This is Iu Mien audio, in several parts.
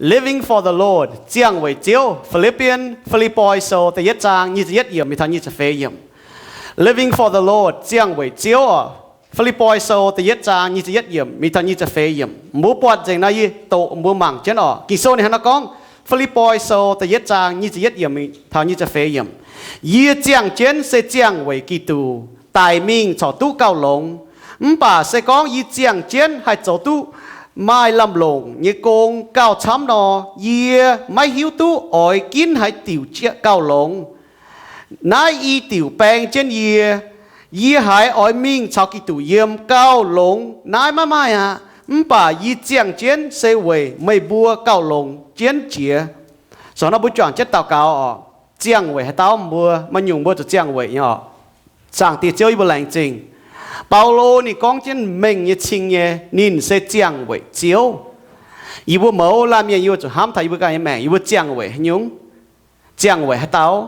Living for the Lord, ziangh weic Ziouv. Fi^lipv^mbien, Fi^lipv^poi Sou da'yietv zaang nyic ziepc yietv yiemc mingh taux nyic ziepc feix yiemc. Living for the Lord, ziangh weic Ziouv oc. Fi^lipv^poi Sou da'yietv zaang nyic ziepc yietv yiemc mingh taux nyic ziepc feix yiemc. Mbuo buatc nzengc nor yie doqc mbuo mangc jienv oc. Ging-Sou ninh hnangv naaiv gorngv, Fi^lipv^poi Sou da'yietv zaang nyic ziepc yietv yiemc mingh taux nyic ziepc feix yiemc, Yie ziangh jienv se ziangh weic Giduc, daic mingh corc duqv gauh longx. Mv baac se gorngv yie ziangh jienv haih zoux duqv maaih lamh longc nyei gong gauh camv nor, yie maiv hiuv duqv oix ginv haaix diuc gauh longx. Naaiv i diuc baeng jienv yie. Yie haiz oix mingh caux Giduc yiem gauh longx naaiv maiv maaih aqv. Mv baac yie ziangh jienv se weic meih mbuo gauh longx jienv jiex. Zoux nor mbuo juangc jienv daux gaux oc. Ziangh weic haaix dauh mbuo, maaih nyungc mbuo zuqc ziangh weic nyei oc. Zaangc Diex Ziouv, yie mbuo laengz zingh. Baulo ninh gorngv jienv mengh nyei cing nyei, ninh se ziangh weic Ziouv. Yie mbuo mouz laanh mienh yie mbuo zuqc hnamv taux yie mbuo ganh nyei maengc, yie mbuo ziangh weic haaix nyungc? Ziangh weic haaix dauh?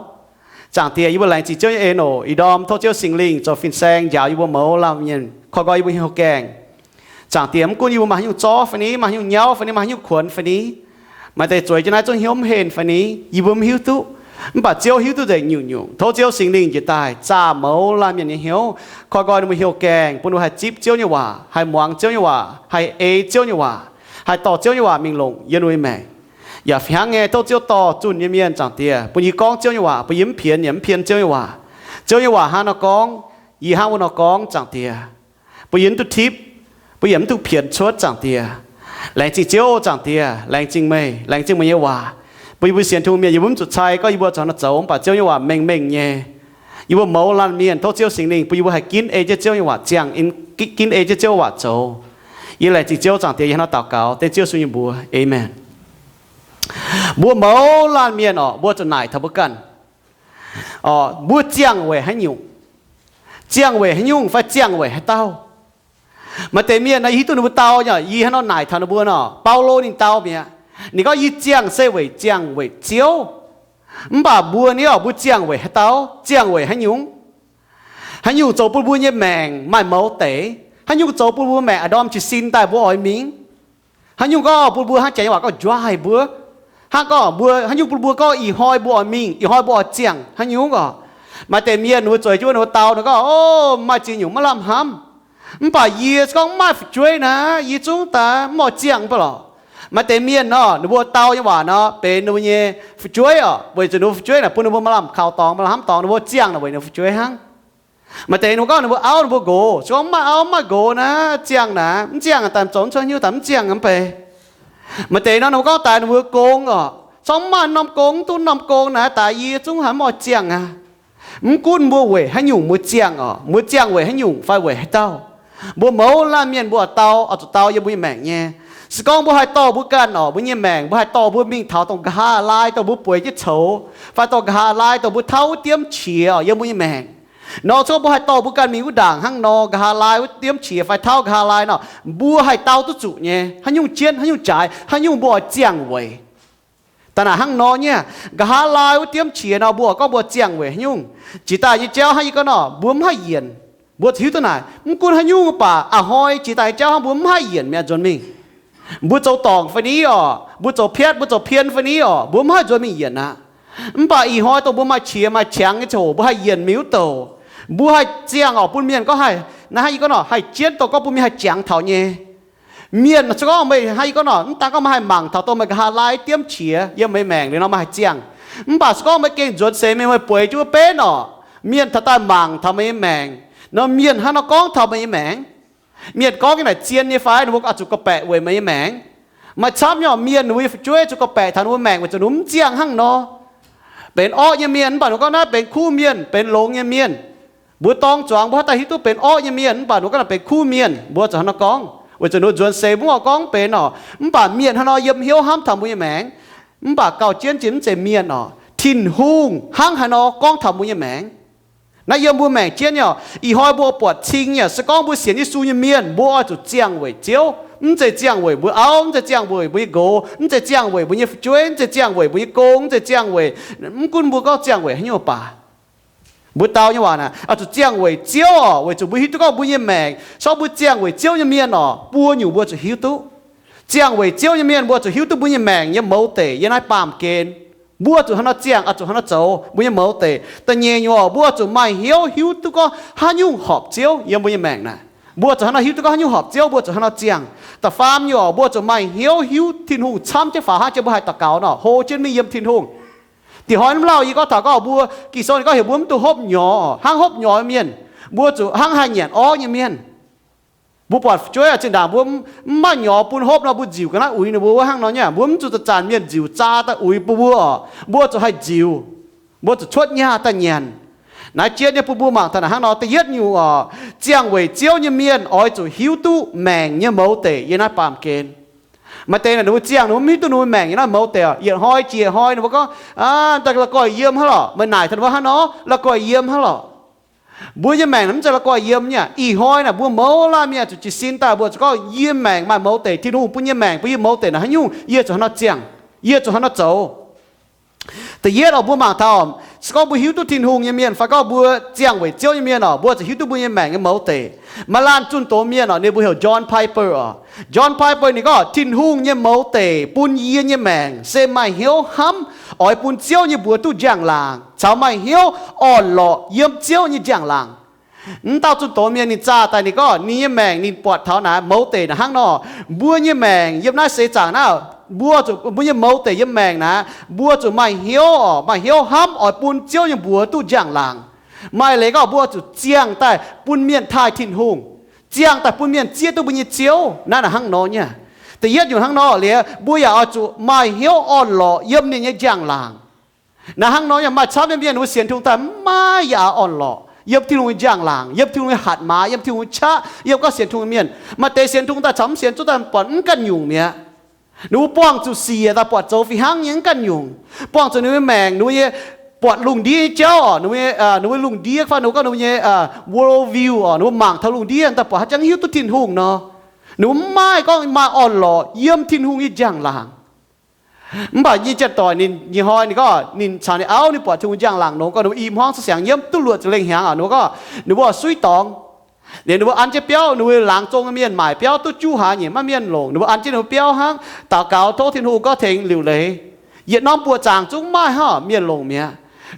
Zaangc Diex, yie mbuo laengz zingh Ziouv nyei en oc. Ih ndorm tov Ziouv Singx Lingh zoux fin-saeng njaaux yie mbuo mouz laanh mienh, koi nqoi yie mbuo hnyouv gaengh. Zaangc Diex, mv gunv yie mbuo maaih haaix nyungc zorv fai ni, maaih haaix nyungc nyauv fai ni, maaih haaix nyungc kuonx fai ni, maaih deix zueiz jienv naaiv zungv hnyouv mv henh fai ni, yie mbuo mv hiuv duqv. Mv baac Ziouv hiuv duqv nzengc nyungc-nyungc. Tov Ziouv Singx Lingh njiec daaih zaah mouz laanh mienh nyei hnyouv, koi nqoi ninh mbuo hnyouv gaengh, bun ninh mbuo haih zipv Ziouv nyei waac, haih muangx Ziouv nyei waac, haih ei Ziouv nyei waac, haih dorh Ziouv nyei waac mingh longc yiem ninh mbuo nyei maengc. Yaac fih hnangv nyei, tov Ziouv dorh zunh nyei mienh, Zaangc Diex, bun yie gorngv Ziouv nyei waac, bun yie mv pienx yaac mv pien Ziouv nyei waac. Ziouv nyei waac hnangv nor gorngv, yie hnangv wuov nor gorngv, Zaangc Diex, bun yie mv duqv tipv, bun yie mv duqv pienx cuotv, Zaangc Diex. Laengz zingh Ziouv, Zaangc Diex, laengz zingh meih, laengz zingh meih nyei waac, bun yie mbuo sienx Tin-Hungh mienh, yie mbuo mv zuqc cai gorngv yie mbuo zuqc hnangv nor zoux, mv baac Ziouv nyei waac mengh mengh nyei. Yie mbuo mouz laanh mienh tov Ziouv Singx Lingh bun yie mbuo haih ginv ei jienv Ziouv nyei waac ziangh, ginv ei jienv Ziouv waac zoux. Yie laengz zingh Ziouv, Zaangc Diex, yie hnangv nor daux gaux dengv Ziouv Yesu nyei mbuox. Aamen. Mbuo mouz laanh mienh oc, mbuo zuqc naaic taux mbuo ganh, mbuo ziangh weic haaix nyungc? Ziangh weic haaix nyungc fai ziangh weic haaix dauh? Maaih deix mienh nor, yie hiuv duqv ninh mbuo dau nyei, yie hnangv nor naaic taux ninh mbuo nor, Baulo ninh dau mi'aqv. Ninh gorngv, Yie ziangh se weic ziangh weic Ziouv. Mv baac mbuo ni oc, mbuo ziangh weic haaix dauh? Ziangh weic haaix nyungc? Haaix nyungc zoux bun mbuo nyei maengc maaih mouz deix? Haaix nyungc zoux bun mbuo maengc a'ndorm jiez sin daaih mbuo oix mingh? Haaix nyungc gorngv bun mbuo hnangv janx nyei waac gorngv drive mbuo? Hnangv gorngv mbuo, haaix nyungc bun mbuo gorngv ih hnoi mbuo oix mingh, ih hnoi mbuo oix ziangh haaix nyungc oc? Maaih deix mienh ninh mbuo zueiz jienv wuov ninh mbuo dau nor gorngv, Ov, maaih ziex nyungc maiv lamh hnamv. Mv baac yie se gorngv mv maaih fu'jueiv naaic, yie zungv daaih mv oix ziangh mv baac lorqc. Maaih deix mienh nor, ninh mbuo dau nyei waac nor benx ninh mbuo nyei fu'jueiv oc, weic zuqc ninh mbuo fu'jueiv naaic bun ninh mbuo maaih lamh kaux dorngx, maaih lamh hnamv dorngx, ninh mbuo ziangh naaic weic ninh fu'jueiv hnangv. Maaih deix ninh mbuo gorngv ninh mbuo auv ninh mbuo nqox, se gorngv mv maaih auv mv maaih nqox naaic, ziangh naaic mv ziangh daaih zoux mv cuotv hnyouv daaih mv ziangh mv bei. Maaih deix nor ninh mbuo gorngv daaix ninh mbuo gong oc, se gorngv mv maaih norm gong, mv duqv norm gong naaic daaix yie zungv haiz mv oix ziangh aqv. Mv gunv mbuo weic haaix nyungc mbuo ziangh oc, mbuo ziangh weic haaix nyungc fai weic haaix dauh, mbuo mouz laanh mienh mbuo oix dau, oix zuqc dau yiem mbuo nyei maengc nyei. Se gorngv mbuo haih dorh mbuo ganh oc, mbuo nyei maengc mbuo haih dorh mbuo mingh taux dongh nqa'haav laai dongh mbuo bueix jienv coux, fai dongh nqa'haav laai dongh mbuo tauv wuov diemv qiex oc yiem mbuo nyei maengc nor, se gorngv mbuo haih dorh mbuo ganh mingh wuov ndaangc hnangv nor, nqa'haav laai wuov diemv qiex fai tauv nqa'haav laai nor, mbuo haih dau duqv zuqc nyei. Haaix nyungc jienv, haaix nyungc jaaix, haaix nyungc mbuo oix ziangh weic? Daaih naaic hnangv nor nyei, nqa'haav laai wuov diemv qiex nor, mbuo oix gorngv mbuo ziangh weic haaix nyungc? Jiex daaih nyei jauv hnangv yie gorngv nor, mbuo mv haih yienc. Mbuo zuqc hiuv duqv naaic, mv gunv haaix nyungc mv baac a'hnoi jiex daaih nyei jauv hnangv mbuo mv haih yienc mi'aqv nzuonx mingh. Mbuo zoux dorngc fai ni oc, mbuo zoux piatv, mbuo zoux pien fai ni oc, mbuo mv haih nzuonx mingh yienc aqv. Mv baac ih hnoi dongh mbuo maaih qiex maaih qangx nyei ziangh hoc mbuo haih yienc mingh wuov douc. Mbuo haih ziangh oc bun mienh gorngv haih, naaiv hnangv yie gorngv nor, haih jienv dongh gorngv bun mienh haih jangx taux nyei. Mienh se gorngv meih hnangv yie gorngv nor, mv daan gorngv meih haih mangc taux dongh meih nqa'haav laai diemv qiex yiem meih maengc liuz nor meih haih ziangh. Mv baac se gorngv meih gengh nzuonx seix mingh meih bueix jienv wuov benv oc, mienh taux daaih mangc taux meih nyei maengc nor, mienh hnangv nor gorngv taux meih nyei maengc. Mienh gorngv nyei naaic zien nyei fai? Ninh mbuo oix zuqc gorngv-baeqc weic meih nyei maengc. Maaih camv nyei oc, mienh ninh mbuo nyei fu'jueiv zuqc gorngv-baeqc taux ninh mbuo maengc weic zuqc ninh mbuo mv ziangh hnangv nor. Benx orqv nyei mienh mv baac ninh mbuo gorngv naaiv benx kuv mienh, benx longx nyei mienh. Mbuo dorng zuangx mbuo haaix daaih hiuv duqv benx orqv nyei mienh mv baac ninh mbuo gorngv naaic benx kuv mienh, mbuo zuqc hnangv nor gorngv. Weic zuqc ninh mbuo nzuonx seix mbuo mv oix gorngv benx oc. Mv baac mienh hnangv nor yiem hnyouv hnamv taux mbuo nyei maengc. Mv baac gauh jienv jiex mv zeiz mienh oc, Tin-Hungh hnangv haaix nor gorngv taux mbuo nyei maengc. Naaiv yiem mbuo maengc jienv nyei oc. Ih hnoi mbuo buatc cing nyei, se gorngv mbuo sienx Yesu nyei mienh, mbuo oix zuqc ziangh weic Ziouv, mv zeiz ziangh weic mbuo auv, mv zeiz ziangh weic mbuo nyei nqox, mv zeiz ziangh weic mbuo nyei fu'jueiv, mv zeiz ziangh weic mbuo nyei gong, mv zeiz ziangh weic, mv gunv mbuo gorngv ziangh weic haaix nyungc baac, mbuo dau nyei waac naaic oix zuqc ziangh weic Ziouv oc. Weic zuqc mbuo hiuv duqv gorngv mbuo nyei maengc, se gorngv mbuo ziangh weic Ziouv nyei mienh oc, buo nyungc mbuo zuqc hiuv duqv. Ziangh weic Ziouv nyei mienh mbuo zuqc hiuv duqv mbuo nyei maengc nyei mouz deic yiem naaiv baamh gen. Mbuo zuqc haaix nor ziangh, oix zuqc haaix nor zoux, mbuo nyei mouz deic. Da'nyeic nyungc oc, mbuo zuqc maaih hnyouv hiuv duqv gorngv haaix nyungc horpc Ziouv yiem mbuo nyei maengc naaic. Mbuo zuqc haaix nor hiuv duqv gorngv haaix nyungc horpc Ziouv, mbuo zuqc haaix nor ziangh. Da'faam nyungc oc, mbuo zuqc maaih hnyouv hiuv Tin-Hungh camv jienv faaux hnangv jiex mbuo haih daux gaux nor, hlo jienv mingh yiem Tin-Hungh. Da'nyeic hnoi mv lauh yie gorngv taux gorngv mbuo, Ging-Sou ninh gorngv heuc mbuo mv dungx hopv nyorx, hnangv hopv nyorx mienh. Mbuo zuqc hnangv haih nyanc orv nyei mienh. Mbuo buatc fu'jueiv zinh ndaangc mbuo mv maaih nyorx bun hopv nor, mbuo nziux ga'naaiv uix ninh mbuo wuov hnangv nor nyei. Mbuo mv zuqc zanc-zanc mienh nziux zaa daaih uix bun mbuo oc. Mbuo zuqc haih nziux. Mbuo zuqc cuotv nyaah daaih nyanc. Naaiv jiex nyei bun mbuo mangc taux naaic hnangv nor. Da'yietv nyungc oc, ziangh weic Ziouv nyei mienh oix zuqc hiuv duqv maengc nyei mouz deic yiem naaiv baamh gen. Maaih deix naaic ninh mbuo ziangh ninh mbuo mv hiuv duqv ninh mbuo maengc nyei naaiv mouz deic oc. Yietc hnoi jiex hnoi ninh mbuo gorngv, aa, daaih la'guaih yiem hnangv lorqc. Meih naaic taux ninh mbuo hnangv nor, la'guaih yiem hnangv lorqc. Mbuo nyei maengc naaic mv zeiz la'guaih yiem nyei. Ih hnoi naaic mbuo mouz laanh mienh zuqc jiez sin daaih mbuo zuqc gorngv yie maengc maaih mouz deic, Tin-Hungh bun yie maengc, bun yie mouz deic naaic haaix nyungc, yie zuqc haaix nor ziangh, yie zuqc haaix nor zoux. Da'yietv oc, mbuo mangc taux se gorngv mbuo hiuv duqv Tin-Hungh nyei mienh fai gorngv mbuo ziangh weic Ziouv nyei mienh oc, mbuo zuqc hiuv duqv mbuo nyei maengc nyei mouz deic. Maaih laanh zunh doz mienh oc, ninh mbuo heuc John Piper oc. John Piper ninh gorngv, Tin-Hungh nyei mouz deic bun yie nyei maengc se maaih hnyouv hnamv oix bun Ziouv nyei mbuox duqv njang-laangc caux maaih hnyouv orn-lorqc yiem Ziouv nyei njang-laangc. Mv dauh zunh doz mienh ninh zaah daaih ninh gorngv ninh nyei maengc ninh buatc taux naaiv mouz deic naaic hnangv nor, mbuo nyei maengc yiem naaiv seix zaangc naaiv, mbuo zuqc, mbuo nyei mouz deic yiem maengc naaiv, mbuo zuqc maaih hnyouv oc, maaih hnyouv hnamv oix bun Ziouv nyei mbuox duqv njang-laangc. Maaih leiz gorngv mbuo zuqc ziangh daaih bun mienh taaih Tin-Hungh, ziangh daaih bun mienh zieqv duqv mbuo nyei Ziouv. Naaiv naaic hnangv nor nyei. Da'yietv nyungc hnangv nor liuz, mbuo yaac oix zuqc maaih hnyouv orn-lorqc yiem ninh nyei njang-laangc. Naaiv hnangv nor nyei. Maaih camv nyei mienh ninh mbuo sienx Tin-Hungh daaih mv maaih yaac orn-lorqc yiem Tin-Hungh nyei njang-laangc, yiem Tin-Hungh nyei hatc maaz, yiem Tin-Hungh nyei qaqv, yiem gorngv sienx Tin-Hungh mienh. Maaih deix sienx Tin-Hungh daaih caux mv sienx Ziouv daaih buatc mv ganh nyungc mi'aqv. Ninh mbuo buangh zuqc siec daaih buatc zoux fih hnangv nyei mv ganh nyungc. Buangh zuqc ninh mbuo maengc, ninh mbuo nyei buatc lungh ndiev nyei jauv oc, ninh mbuo nyei, ninh mbuo lungh ndiev fai ninh mbuo gorngv ninh mbuo nyei world view oc, ninh mbuo mangc taux lungh ndiev daaih buatc haaix jangv hiuv duqv Tin-Hungh nor, ninh mbuo mv maaih gorngv maaih orn-lorqc yiem Tin-Hungh nyei njang-laangc. Mv baac nyei janx-doic ninh nyei hnoi ninh gorngv ninh caux ninh auv ninh buatc Tin-Hungh njang-laangc longx gorngv ninh mbuo i hmuangv cuotv siangx nyiemv duqv luoqc ziepc lengh hnyangx oc, ninh mbuo gorngv ninh mbuo oix suiv dorngx. Liuz ninh mbuo an jienv biauv, ninh mbuo laangz zong nyei mienh maaic biauv duqv juv hlaax nyeic, maiv mienh longc, ninh mbuo an jienv ninh mbuo biauv hnangv, daux gaux tov Tin-Hungh gorngv tengx liuc leiz. Yietc norm buoqc zaangc zungv maiv maaih hnangv mienh longc mi'aqv.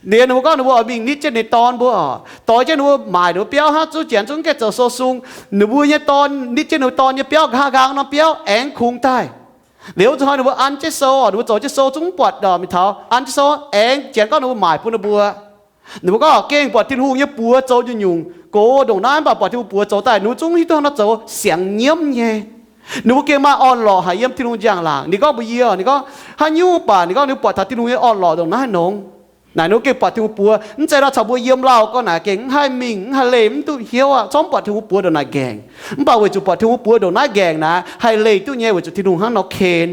Liuz ninh mbuo gorngv ninh mbuo oix mingh nitv jienv ninh dorn mbuo oc, doix jienv ninh mbuo maaic ninh mbuo biauv hnangv, zuqv janx zungv gaengh zoux sou sung. Ninh mbuo nyei dorn, nitv jienv ninh mbuo dorn nyei biauv nqa'haav nqaang norm biauv aengx kungx daaih. Liuz wuov zanc hnoi ninh mbuo an jienv sou oc, ninh mbuo zoux jienv sou zungv mv buatc oc, mingh taux an jienv sou aengx janx gorngv ninh mbuo maaic bun ninh mbuo. Ninh mbuo gorngv gengh buatc Tin-Hungh nyei buoz zoux nyungc-nyungc gox ndongc naaiv, mv baac buatc Tin-Hungh buoz zoux daaih ninh mbuo zungv hiuv duqv hnangv nor zoux siangx nyiemv nyei. Ninh mbuo gengh maaih orn-lorqc haic yiem Tin-Hungh njang-laangc. Ninh gorngv mbuox yie oc, ninh gorngv haaix nyungc baac ninh gorngv ninh buatc taux Tin-Hungh nyei orn-lorqc ndongc naaiv nongx. Naaic ninh mbuo gengh buatc Tin-Hungh buoz, mv zeiz nor caux mbuo yiem lauh gorngv naaic gengh mv haih mingh, mv haih leih, mv duqv hnyouv aqv, corc mv buatc Tin-Hungh buoz ndongc naaic nqaengc. Mv baac weic zuqc buatc Tin-Hungh buoz ndongc naaiv nqaengc naaic haih leih duqv nyei, weic zuqc Tin-Hungh hnangv nor ken.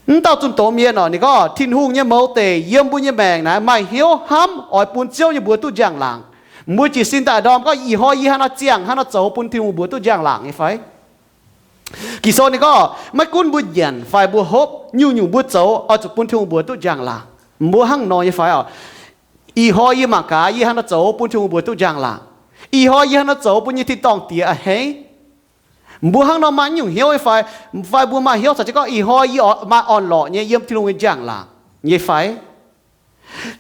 Mv dauh zunh doz mienh oc, ninh gorngv Tin-Hungh nyei mouz deic yiem mbuo nyei maengc naaic maaih hnyouv hnamv oix bun Ziouv nyei mbuox duqv njang-laangc. Mbuo jiez sin daaih ndorm gorngv ih hnoi yie hnangv nor ziangh, hnangv nor zoux bun Tin-Hungh mbuox duqv njang-laangc nyei fai? Ging-Sou ninh gorngv maiv gunv mbuo nyanc fai mbuo hopv, nyungc-nyungc mbuo zoux oix zuqc bun Tin-Hungh mbuox duqv njang-laangc. Mbuo hnangv nor nyei fai oc? Ih hnoi yie mangc gaax yie hnangv nor zoux bun Tin-Hungh mbuox duqv njang-laangc. Ih hnoi yie hnangv nor zoux bun nyei tin-dorngh Diex a'hneiv. Mbuo hnangv nor maaih nyungc hnyouv nyei fai? Fai mbuo maaih hnyouv caux jienv gorngv ih hnoi yie maaih orn-lorqc nyei yiem Tin-Hungh nyei njang-laangc nyei fai?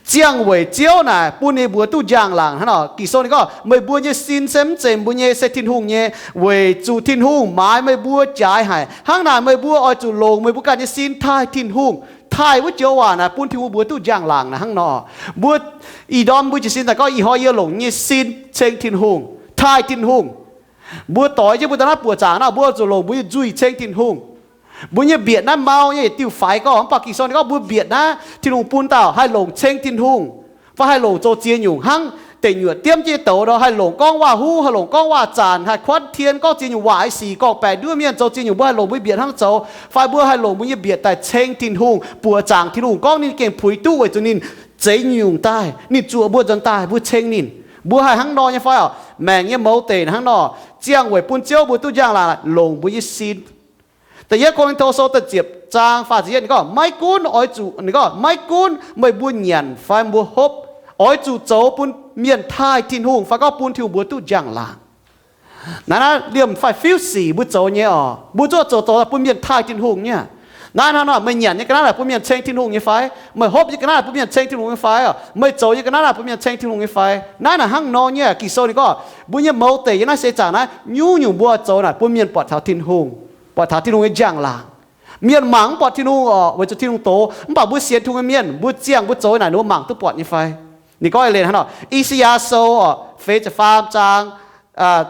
Ziangh weic Ziouv naaic bun ninh mbuox duqv njang-laangc hnangv nor. Ging-Sou ninh gorngv meih mbuo nyei sin se mv zeiz mbuo nyei, se Tin-Hungh nyei, weic zuqc Tin-Hungh maaiz meih mbuo jaaix haic. Hnangv naaic meih mbuo oix zuqc longc meih mbuo ganh nyei sin taaih Tin-Hungh. Taaih wuov joux waac naaic bun Tin-Hungh mbuox duqv njang-laangc naaic hnangv nor. Mbuo ih ndorm mbuo jiez sin daaih gorngv ih hnoi yie longc nyei sin ceng Tin-Hungh, taaih Tin-Hungh. Mbuo doix jienv mbuo daaih naaiv buoqc zaangc naaic, mbuo zuqc longc mbuo nyei nzuih ceng Tin-Hungh. Mbuo nyei mbietc naaiv mau nyei diuh faix gorngv, mv baac Ging-Sou ninh gorngv mbuo mbietc naaiv Tin-Hungh bun dauh haih longc ceng Tin-Hungh, fai haih longc zoux ziex nyungc hnangv deic nyuoqc diemv jienv nyei douz nor, haih longc gorngv waac-huv, haih longc gorngv waac-zaanc, haih kuanv tien, gorngv ziex nyungc waac, haih sic gorngv-baeqc nduov mienh, zoux ziex nyungc, mbuo haih longc mbuo mbietc hnangv zoux, fai mbuo haih longc mbuo nyei mbietc daaih ceng Tin-Hungh, buoqc zaangc Tin-Hungh gorngv ninh gengh puix duqv weic zuqc ninh zeix nyungc daaih, ninh zuoqc mbuo nzuonx daaih mbuo ceng ninh. Mbuo haih hnangv nor nyei fai oc? Maengc nyei mouz deic hnangv nor, ziangh weic bun Ziouv mbuox duqv njang-laangc longc mbuo nyei sin. Da'yietv Ko^lin^to Sou da'ziepc zaang faah ziepc yietv ninh gorngv, maiv gunv oix zuqc, ninh gorngv, maiv gunv meih mbuo nyanc fai mbuo hopv, oix zuqc zoux bun mienh taaih Tin-Hungh fai gorngv bun Tin-Hungh mbuox duqv njang-laangc. Naaiv, naaiv liemh fai fiuv sic mbuo zoux nyei oc. Mbuo zuqc zoux, zoux bun mienh taaih Tin-Hungh nyei. Naaiv hnangv nor, meih nyanc nyei ga'naaiv naaic bun mienh ceng Tin-Hungh nyei fai? Meih hopv nyei ga'naaiv bun mienh ceng Tin-Hungh nyei fai? Meih zoux nyei ga'naaiv naaic bun mienh ceng Tin-Hungh nyei fai? Naaiv naaic hnangv nor nyei. Ging-Sou ninh gorngv mbuo nyei mouz deic yiem naaiv seix zaangc naaiv nyungc-nyungc mbuo oix zoux naaic bun mienh buatc taux Tin-Hungh, buatc taux Tin-Hungh nyei njang-laangc. Mienh mangc mv buatc Tin-Hungh oc, weic zuqc Tin-Hungh doz. Mv baac mbuo sienx Tin-Hungh nyei mienh, mbuo ziangh mbuo zoux naaic ninh mbuo mangc duqv buatc nyei fai? Ninh gorngv eix leiz hnangv nor, I^saa^yaa Sou oc, feix ziepc faam zaang,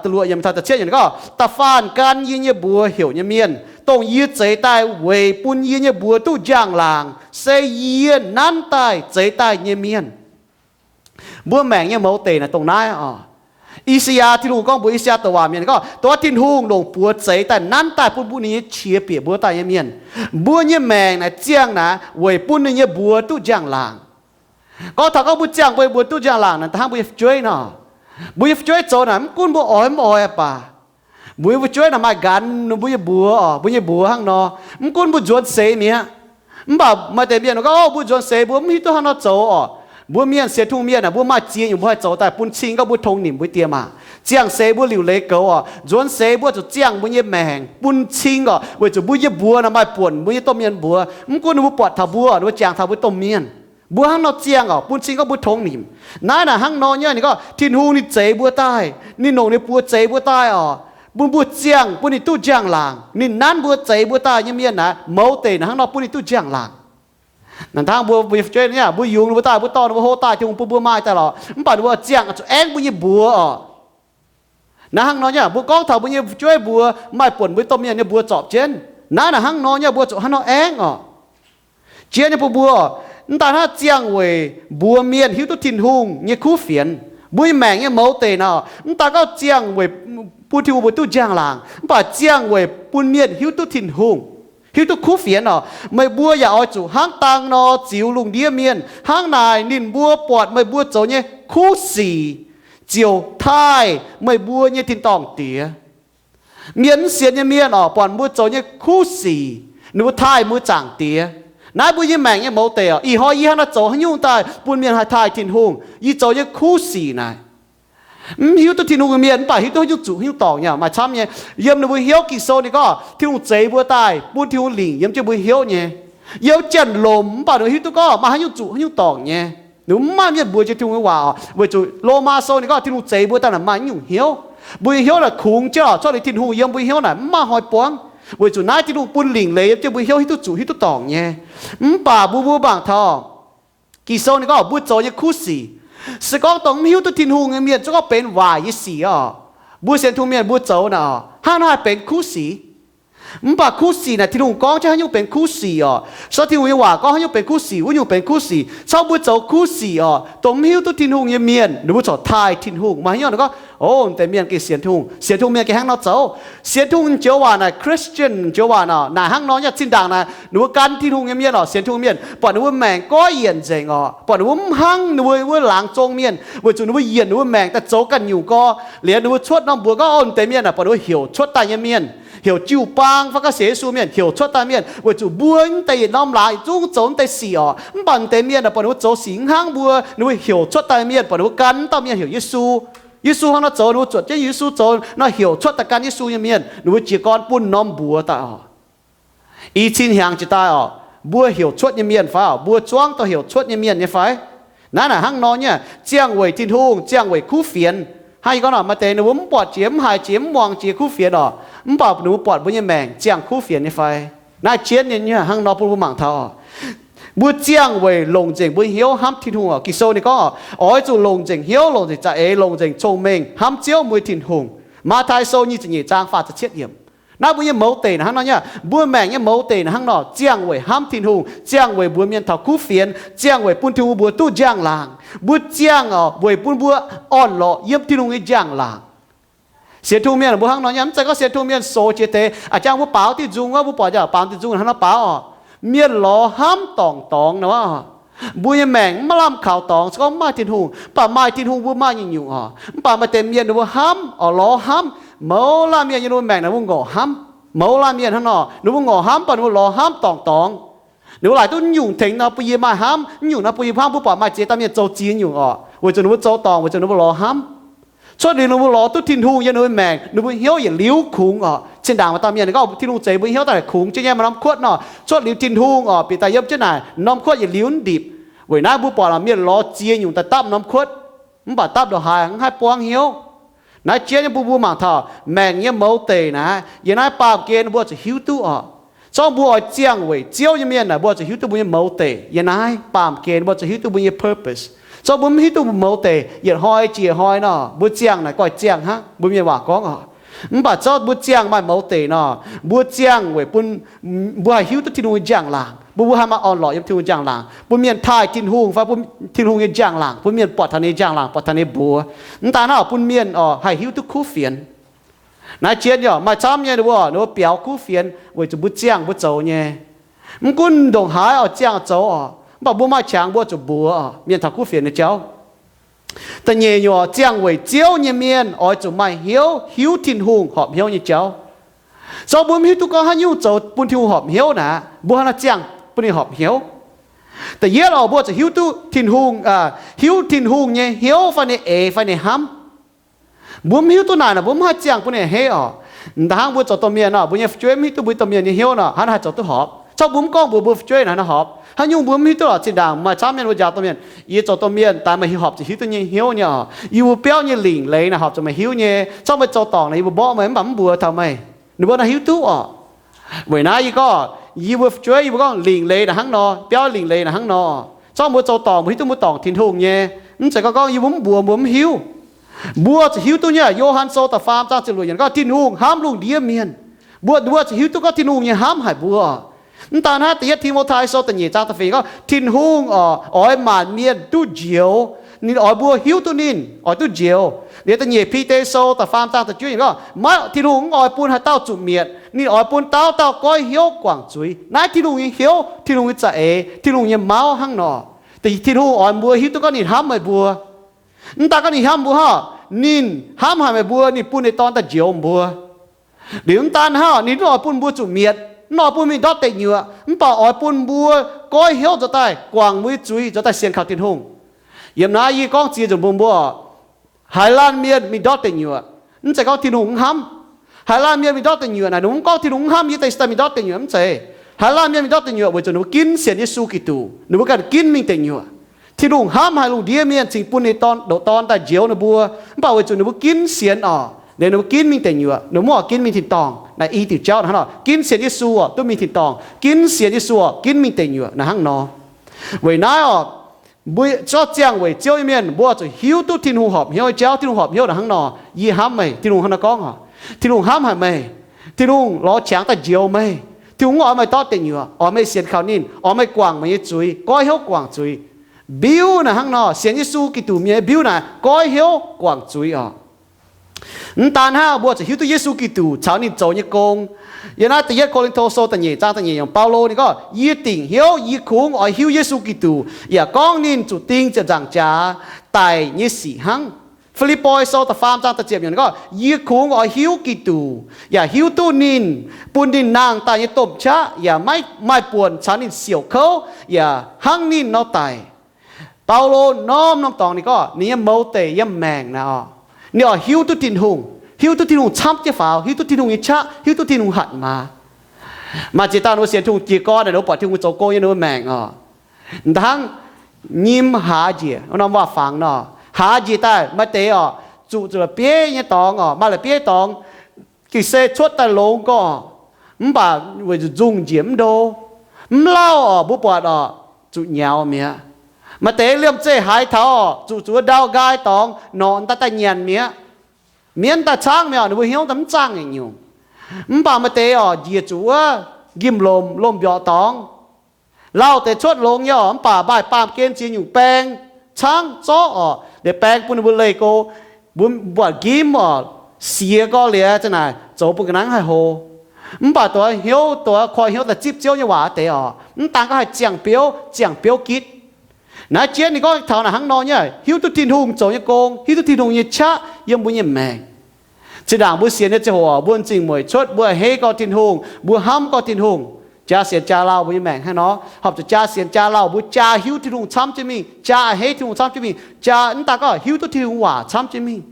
luoqc yiemc taux da'cietv yiemc gorngv, Da'faanh gan yie nyei mbuox heuc nyei mienh, dongh yie zeix daaih weic bun yie nyei mbuox duqv njang-laangc, se yie nanv daaih zeix daaih nyei mienh. Mbuo maengc nyei mouz deic naaic dongh naaiv oc. I^saa^yaa, Tin-Hungh gorngv mbuox I^saa^yaa douc waac mienh gorngv, dongh wuov Tin-Hungh longc buoz zeix daaih nanv daaih bun mbuo ninh nyei qiex bieqc mbuo daaih nyei mienh. Mbuo nyei maengc naaic ziangh naaic weic bun ninh nyei mbuox duqv njang-laangc. Gorngv taux gorngv mbuo ziangh mbuo nyei mbuox duqv njang-laangc naaic, da'hnangv mbuo nyei fu'jueiv nor. Mbuo nyei fu'jueiv zoux naaic mv gunv mbuo oix mv oix baac, mbuo nyei fu'jueiv naaic maaih nqanx mbuo nyei mbuox oc, mbuo nyei mbuox hnangv nor. Mv gunv mbuo nzuonx seix mi'aqv. Mv baac maaih deix mienh gorngv, mbuo nzuonx seix mbuo mv hiuv duqv hnangv nor zoux oc. Mbuo mienh sienx Tin-Hungh mienh aah, mbuo maaih ziex nyungc mbuo haih zoux daaih bun cing gorngv mbuo tongx nimc mbuo diex maac. Ziangh seix mbuo liuc leiz goux oc, nzuonx seix mbuo zuqc ziangh mbuo nyei maengc bun cing oc, weic zuqc mbuo nyei mbuox naaic maaih buonc mbuo nyei domh mienh mbuox. Mv gunv ninh mbuo buatc taux mbuo, ninh mbuo jangx taux mbuo domh mienh. Mbuo hnangv nor ziangh oc, bun cing gorngv mbuo tongx nimc. Naaiv naaic hnangv nor nyei, ninh gorngv Tin-Hungh ninh zeix mbuo daaih, ninh longc ninh buoz zeix mbuo daaih oc, bun mbuo ziangh bun ninh duqv njang-laangc. Ninh nanv mbuo zeix mbuo daaih nyei mienh naaic, mouz deic naaic hnangv nor bun ninh duqv njang-laangc. Naaic hnangv mbuo, mbuo nyei fu'jueiv naaic, mbuo yungz ninh mbuo daaih, mbuo dorh ninh mbuo hlo daaih, Tin-Hungh bun mbuo maaih daaih lorqc, mv baac ninh mbuo ziangh zuqc aengv mbuo nyei mbuox oc. Naaiv hnangv nor nyei, mbuo gorngv taux mbuo nyei fu'jueiv mbuox maaih buonc mbuo domh mienh nyei mbuox zorpc jienv. Naaiv naaic hnangv nor nyei, mbuo zuqc hnangv nor aengv oc. Jiex nyei bun mbuo, mv daaih hnangv ziangh weic mbuox mienh hiuv duqv Tin-Hungh nyei kuv fienx. Mbuo nyei maengc nyei mouz deic naaic, mv daaih gorngv ziangh weic bun Tin-Hungh mbuo duqv njang-laangc, mv baac ziangh weic bun mienh hiuv duqv Tin-Hungh, hiuv duqv kuv fienx oc. Meih mbuo yaac oix zuqc hnangv dang nor ziux lungh ndiev mienh. Hnangv naaic ninh mbuo buatc meih mbuo zoux nyei kuv sic ziouc taaih meih mbuo nyei tin-dorngh Diex. Mienh mv sienx nyei mienh oc, buatc mbuo zoux nyei kuv sic, ninh mbuo taaih mbuo Zaangc Diex. Naaiv mbuo nyei maengc nyei mouz deic oc. Ih hnoi yie hnangv naaiv zoux haaix nyungc daaih bun mienh haih taaih Tin-Hungh? Yie zoux nyei kuv sic naaic, mv hiuv duqv Tin-Hungh nyei mienh mv baac hiuv duqv haaix nyungc zuqc haaix nyungc dorngc nyei maaih camv nyei. Yiem ninh mbuo hnyouv Ging-Sou ninh gorngv Tin-Hungh zeix mbuo daaih bun Tin-Hungh lingc yiem jienv mbuo hnyouv nyei. Yiem janx-lomc mv baac ninh hiuv duqv gorngv maaih haaix nyungc zuqc haaix nyungc dorngc nyei. Ninh mbuo mv maaih mienh mbuox jiex Tin-Hungh nyei waac oc, weic zuqc Lomaa Sou ninh gorngv Tin-Hungh zeix mbuo daaih naaic maaih nyungc hnyouv. Mbuo nyei hnyouv naaic kungx jienv oc, cuotv liuz Tin-Hungh yiem mbuo hnyouv naaic mv maaih hnoi buangv, weic zuqc naaiv Tin-Hungh bun lingc leiz yiem jienv mbuo hnyouv hiuv duqv zuqc hiuv duqv dorngc nyei. Mv baac mbuo, mbuo mangc taux Ging-Sou ninh gorngv mbuo zoux nyei kuv sic, se gorngv dongh mv hiuv duqv Tin-Hungh nyei mienh zungv gorngv benx waaic nyei sic oc. Mbuo sienx Tin-Hungh mienh mbuo zoux naaic oc, hnangv naaiv haih benx kuv sic. Mv baac kuv sic naaic Tin-Hungh gorngv jienv haaix nyungc benx kuv sic oc. Se gorngv Tin-Hungh nyei waac gorngv haaix nyungc benx kuv sic, wuov nyungc benx kuv sic. Caux mbuo zoux kuv sic oc, dongh mv hiuv duqv Tin-Hungh nyei mienh ninh mbuo corc taaih Tin-Hungh. Maaih haaix nyungc gorngv, o, deix mienh gengh sienx Tin-Hungh, sienx Tin-Hungh mienh gengh hnangv nor zoux. Sienx Tin-Hungh joux waac naaic, Christian joux waac naaic, naaic hnangv nor nyei. Zinh ndaangc naaic ninh mbuo gan Tin-Hungh nyei mienh oc, sienx Tin-Hungh mienh, buatc ninh mbuo maengc goiv yienc nzengc oc, buatc ninh mbuo mv hnangv ninh mbuo wuov laangz zong mienh, weic zuqc ninh mbuo yienc ninh mbuo maengc daaih zoux ganh nyungc gorx. Liuz ninh mbuo cuotv norm mbuox gorngv, o, deix mienh naaic buatc ninh mbuo heuc cuotv daaih nyei mienh, heuc jiu-baang fai gorngv sienx Yesu mienh heuc cuotv daaih mienh, weic zuqc mbuo mv deix yietc norm laangz zungv zoux mv deix sic oc. Mv baac deix mienh naaic buatc ninh mbuo zoux sic mv hnangv mbuo, ninh mbuo heuc cuotv daaih mienh, buatc ninh mbuo gan dauh mienh heuc Yesu. Yesu hnangv nor zoux, ninh mbuo zuotc jienv Yesu zoux nor heuc cuotv daaih gan Yesu nyei mienh, ninh mbuo jiez gorn bun norm mbuox daaih oc. I cin hnyangx jiex daaih oc, mbuo heuc cuotv nyei mienh fai oc, mbuo zuangv dongh heuc cuotv nyei mienh nyei fai? Naaiv naaic hnangv nor nyei, ziangh weic Tin-Hungh, ziangh weic kuv fienx. Hnangv yie gorngv nor, maaih deix ninh mbuo mv buatc jiex, mv haiz jiex, mv muangx jiex kuv fienx oc, mv baac ninh mbuo buatc mbuo nyei maengc ziangh kuv fienx nyei fai? Naaiv jienv nyei hnangv nor bun mbuo mangc taux oc. Mbuo ziangh weic longc nzengc mbuo hnyouv hnamv Tin-Hungh oc. Ging-Sou ninh gorngv oc, oix zuqc longc nzengc hnyouv, longc nzengc za'eix, longc nzengc cong-mengh hnamv Ziouv, mbuo nyei Tin-Hungh. Matv^tai Sou nyic ziepc nyeic zaang faah ziepc cietv yiemc. Naaiv mbuo nyei mouz deic naaic hnangv nor nyei. Mbuo maengc nyei mouz deic naaic hnangv nor, ziangh weic hnamv Tin-Hungh, ziangh weic mbuox mienh taux kuv fienx, ziangh weic bun Tin-Hungh mbuox duqv njang-laangc. Mbuo ziangh oc weic bun mbuo orn-lorqc yiem Tin-Hungh nyei njang-laangc. Sienx Tin-Hungh mienh mbuo hnangv nor nyei. Mv zeiz gorngv sienx Tin-Hungh mienh soux jiex deix, a'jang mbuo baaux diuh nzung wuov, mbuo buatc jaax baaux diuh nzung hnangv nor baaux oc. Mienh lorz hnamv dorngc dorngx nor. Mbuo nyei maengc mv maaih lamh kaux dorngx se gorngv mv maaih Tin-Hungh. Mv baac maaih Tin-Hungh mbuo maaih nyungc-nyungc oc. Mv baac maaih deix mienh ninh mbuo hnamv oc, lorz hnamv. Mouz laanh mienh nyei ninh mbuo maengc naaic mbuo ngorc hnamv. Mouz laanh mienh hnangv nor ninh mbuo ngorc hnamv, mv baac ninh mbuo lorz hnamv dorngc dorngx. Ninh mbuo laaic duqv nyungc tengx nor bun yie maaih hnamv, nyungc nor bun yie hnamv. Mbuo buatc maaih ziex dauh mienh zoux ziex nyungc oc, weic zuqc ninh mbuo zoux dorngc, weic zuqc ninh mbuo lorz hnamv. Cuotv liuz ninh mbuo lorz duqv Tin-Hungh yiem ninh mbuo maengc, ninh mbuo hnyouv yietc liuz kungx oc. Zinh ndaangc maaih dauh mienh gorngv Tin-Hungh zeix mbuo hnyouv daaih kungx jienv nyei maaih norm kuotv nor, cuotv liuz Tin-Hungh oc, bieqc daaih yiem jienv naaic norm kuotv yietc liuz ndipc. Weic naaiv mbuo buatc mienh lorz ziex nyungc daaih dapv norm kuotv, mv baac dapv ndongc haaix mv haih buangv hnyouv. Naaiv jien nyei bun mbuo mangc taux maengc nyei mouz deic naaiv, yiem naaiv baamh gen mbuo zuqc hiuv duqv oc. Zorqv mbuo oix ziangh weic Ziouv nyei mienh naaic, mbuo zuqc hiuv duqv mbuo nyei mouz deic. Yiem naaiv baamh gen mbuo zuqc hiuv duqv mbuo nyei purpose. Zorqv mbuo mv hiuv duqv mbuo mouz deic, yietc hnoi jiex hnoi nor, mbuo ziangh naaic goiv ziangh hnangv, mbuo mienh waac gorngv oc. Mv baac zorqv mbuo ziangh maaih mouz deic nor, mbuo ziangh weic bun mbuo haih hiuv duqv Tin-Hungh nyei njang-laangc, bun mbuo haih maaih orn-lorqc yiem Tin-Hungh njang-laangc, bun mienh taaih Tin-Hungh fai bun Tin-Hungh nyei njang-laangc, bun mienh buatc taux ninh nyei njang-laangc, buatc taux ninh nyei mbuox. Mv daan hnangv, bun mienh oc haih hiuv duqv kuv fienx. Naaiv jien yaac maaih camv nyei, ninh mbuo, ninh mbuo biaux kuv fienx weic zuqc mbuo ziangh mbuo zoux nyei. Mv gunv ndongc haaix oix ziangh zoux oc, mv baac mbuo maaih qangx mbuo zuqc mbuox oc mienh taux kuv fienx nyei jauv. Da'nyeic nyungc, ziangh weic Ziouv nyei mienh oix zuqc maaih hnyouv hiuv Tin-Hungh horpc hnyouv nyei jauv. Zorqv mbuo mv hiuv duqv gorngv haaix nyungc zoux bun Tin-Hungh horpc hnyouv naaic, mbuo hnangv naaiv ziangh bun ninh horpc hnyouv. Da'yietv oc, mbuo zuqc hiuv duqv Tin-Hungh, hiuv Tin-Hungh nyei hnyouv fai ninh eix fai ninh hnamv. Mbuo mv hiuv duqv naaic nor, mbuo mv haih ziangh bun ninh a'hneiv oc. Da'hnangv mbuo zoux domh mienh nor, mbuo nyei fu'jueiv mv hiuv duqv mbuo domh mienh nyei hnyouv nor, hnangv naaiv haih zoux duqv horpc. Zorqv mbuo mv gorngv mbuox mbuo fu'jueiv naaic hnangv horpc. Haaix nyungc mbuo mv hiuv duqv lorqc, zinh ndaangc maaih camv mienh mbuo njaaux domh mienh, yie zoux domh mienh daaih meih hiuv horpc zuqc hiuv duqv nyei hnyouv nyei oc. Yie mbuo biauv nyei lingc leiz naaic horpc zuqc meih hiuv nyei. Zorqv meih zoux dorngc naaic yie mbuo mborqv meih mv baac mv mbuox taux meih. Ninh mbuo naaiv hiuv duqv oc. Weic naaiv yie gorngv, yie mbuo fu'jueiv yie mbuo gorngv lingc leiz naaic hnangv nor, biauv lingc leiz naaic hnangv nor. Zorqv mbuo zoux dorngc mbuo hiuv duqv mbuo dorngc Tin-Hungh nyei. Mv zeiz gorngv gorngv yie mbuo mv mbuox mbuo mv hiuv. Mbuo zuqc hiuv duqv nyei. Yo^han Sou da'faam zaang ziepc luoqc yiemc gorngv Tin-Hungh hnamv lungh ndiev mienh. Mbuo, mbuo zuqc hiuv duqv gorngv Tin-Hungh nyei hnamv haic mbuo. Mv daan hnangv, da'yietv Ti^mo^tai Sou da'nyeic zaang da'feix gorngv Tin-Hungh oix maanc mienh duqv njoux. Ninh oix mbuo hiuv duqv ninh oix duqv njoux. Liuz da'nyeic Bide Sou da'faam zaang da'juov yiemc gorngv, maiv, Tin-Hungh mv oix bun haaix dauh zuqc mietc. Ninh oix bun dauh dauh goiv hnyouv guangc zuiz. Naaiv Tin-Hungh nyei hnyouv, Tin-Hungh nyei za'eix, Tin-Hungh nyei mauv hnangv nor. Tin-Hungh oix mbuo hiuv duqv gorngv ninh hnamv meih mbuo. Mv daan gorngv ninh hnamv mbuo hnangv, ninh hnamv haic meih mbuo, ninh bun ninh Dorn daaih njoux mbuo. Liuz mv daan hnangv, ninh mv oix bun mbuo zuqc mietc, mv oix bun mingh ndortv deic nyuoqc, mv baac oix bun mbuo goiv hnyouv nzuonx daaih guangc mbuo nyei zuiz, nzuonx daaih sienx kaux Tin-Hungh. Yiem naaiv yie gorngv ziex nzunc mbuox mbuo, haaix laanh mienh mingh ndortv deic nyuoqc, mv zeiz gorngv Tin-Hungh mv hnamv. Haaix laanh mienh mingh ndortv deix nyuoqc naaic, ninh mbuo mv gorngv Tin-Hungh mv hnamv yie, deix si daaih mingh ndortv deic nyuoqc, mv zeiz. Haaix laanh mienh mingh ndortv deic nyuoqc weic zuqc ninh mbuo ginv sienx Yesu Giduc, ninh mbuo ganh ginv mingh deic nyuoqc. Tin-Hungh hnamv haic lungh ndiev mienh cingx bun ninh Dorn, ndoqc Dorn daaih njoux ninh mbuo, mv baac weic zuqc ninh mbuo ginv sienx oc, liuz ninh mbuo ginv mingh deic nyuoqc, ninh mbuo mv oix ginv mingh tin-dorngh. Naaiv i diuc jauv hnangv nor, ginv sienx Yesu oc duqv mingh tin-dorngh, ginv sienx Yesu oc ginv mingh deic nyuoqc naaiv hnangv nor. Weic naaiv oc, mbuo zorqv ziangh weic Ziouv nyei mienh, mbuo zuqc hiuv duqv Tin-Hungh horpc hnyouv nyei jauv. Tin-Hungh horpc hnyouv naaiv hnangv nor, yie hnamv meih, Tin-Hungh hnangv naaiv gorngv oc. Tin-Hungh hnamv haic meih. Tin-Hungh lorz qangx daaih njoux meih. Tin-Hungh mv oix meih ndortv deic nyuoqc, oix meih sienx kaux ninh, oix meih guangc meih nyei zuiz, goiv hnyouv guangc zuiz. Mbiuv naaic hnangv nor, sienx Yesu Giduc mienh mbiuv naaic goiv hnyouv guangc zuiz oc. Mv daan hnangv, mbuo zuqc hiuv duqv Yesu Giduc caux ninh zoux nyei gong. Yiem naaiv da'yietv Ko^lin^to Sou da'nyeic zaang da'nyeic yiemc, Baulo ninh gorngv, yie dingc hnyouv yie kungx oix hiuv Yesu Giduc, yaac gorngv ninh zuqc ding ziepc nzaangc jaax daic nyei sic hnangv. Fi^lipv^poi Sou da'faam zaang da'ziepc yiemc ninh gorngv, yie kungx oix hiuv Giduc, yaac hiuv duqv ninh, bun ninh nangh daaih nyei domh qaqv, yaac maiv maaih buonc caux ninh siouc kouv, yaac hnangv ninh nor daic. Baulo norm-norm dorngx ninh gorngv ninh nyei mouz deic yiem maengc naaic oc, ninh oix hiuv duqv Tin-Hungh, hiuv duqv Tin-Hungh camv jienv faaux, hiuv duqv Tin-Hungh nyei qaqv, hiuv duqv Tin-Hungh hatc maaz. Maaih ziex dauh ninh mbuo sienx Tin-Hungh jiez gorn naaic, ninh mbuo buatc Tin-Hungh zoux gong yiem ninh mbuo maengc oc. Hnangv nyim haaz njiec, norm waac-fangx nor, haaz njiec daaih maaih deix oc, zuqc zuqc la'bieiv nyei dorngx oc, maaih la'bieiv dorngx gengh se cuotv daaih longx gorqv, mv baac weic zuqc nzungh njiec mv ndo, mv lauh oc, mbuo buatc oc, zuqc nyauz mi'aqv. Maaih deix liemh zeih haiz taux oc, zuqc zuqc ndau nqaai dorngx norqc daaih daaih nyanc mi'aqv. Mienv daaih caangv mi'aqv, ninh mbuo hnyouv daaih mv zaangh nyungc-nyungc. Mv baac maaih deix oc, njiec zuqc wuov njimv-lomc, lomh mbiorqc dorngx. Lauh deix cuotv longx nyei oc, mv baac maaih baamh gen ziex nyungc baeng caangv zorqv oc, liuz baeng bun ninh mbuo leih go, mbuo buatc nqimv oc, siex gorx liuz za'naaic zoux bun ga'naaiv haih hlo. Mv baac dongh hnyouv, dongh koi hnyouv daaih zipv Ziouv nyei waac deix oc, mv daan gorngv haih ziangh biouv, ziangh biouv gitv. Naaiv jienv ninh gorngv taux naaic hnangv nor nyei, hiuv duqv Tin-Hungh zoux nyei gong, hiuv duqv Tin-Hungh nyei qaqv yiem mbuo nyei maengc. Zinh ndaangc mbuo sienx nyei ziangh hoc, mbuo m'zing mueic cuotv, mbuo a'hneiv gorx Tin-Hungh, mbuo hnamv gorx Tin-Hungh, jaa sienx jaa lauh mbuo nyei maengc hnangv nor, horpc zuqc jaa sienx jaa lauh mbuo jaa hiuv Tin-Hungh camv jienv mingh, jaa a'hneiv Tin-Hungh camv jienv mingh, jaa mv daan gorngv hiuv duqv Tin-Hungh waac camv jienv mingh.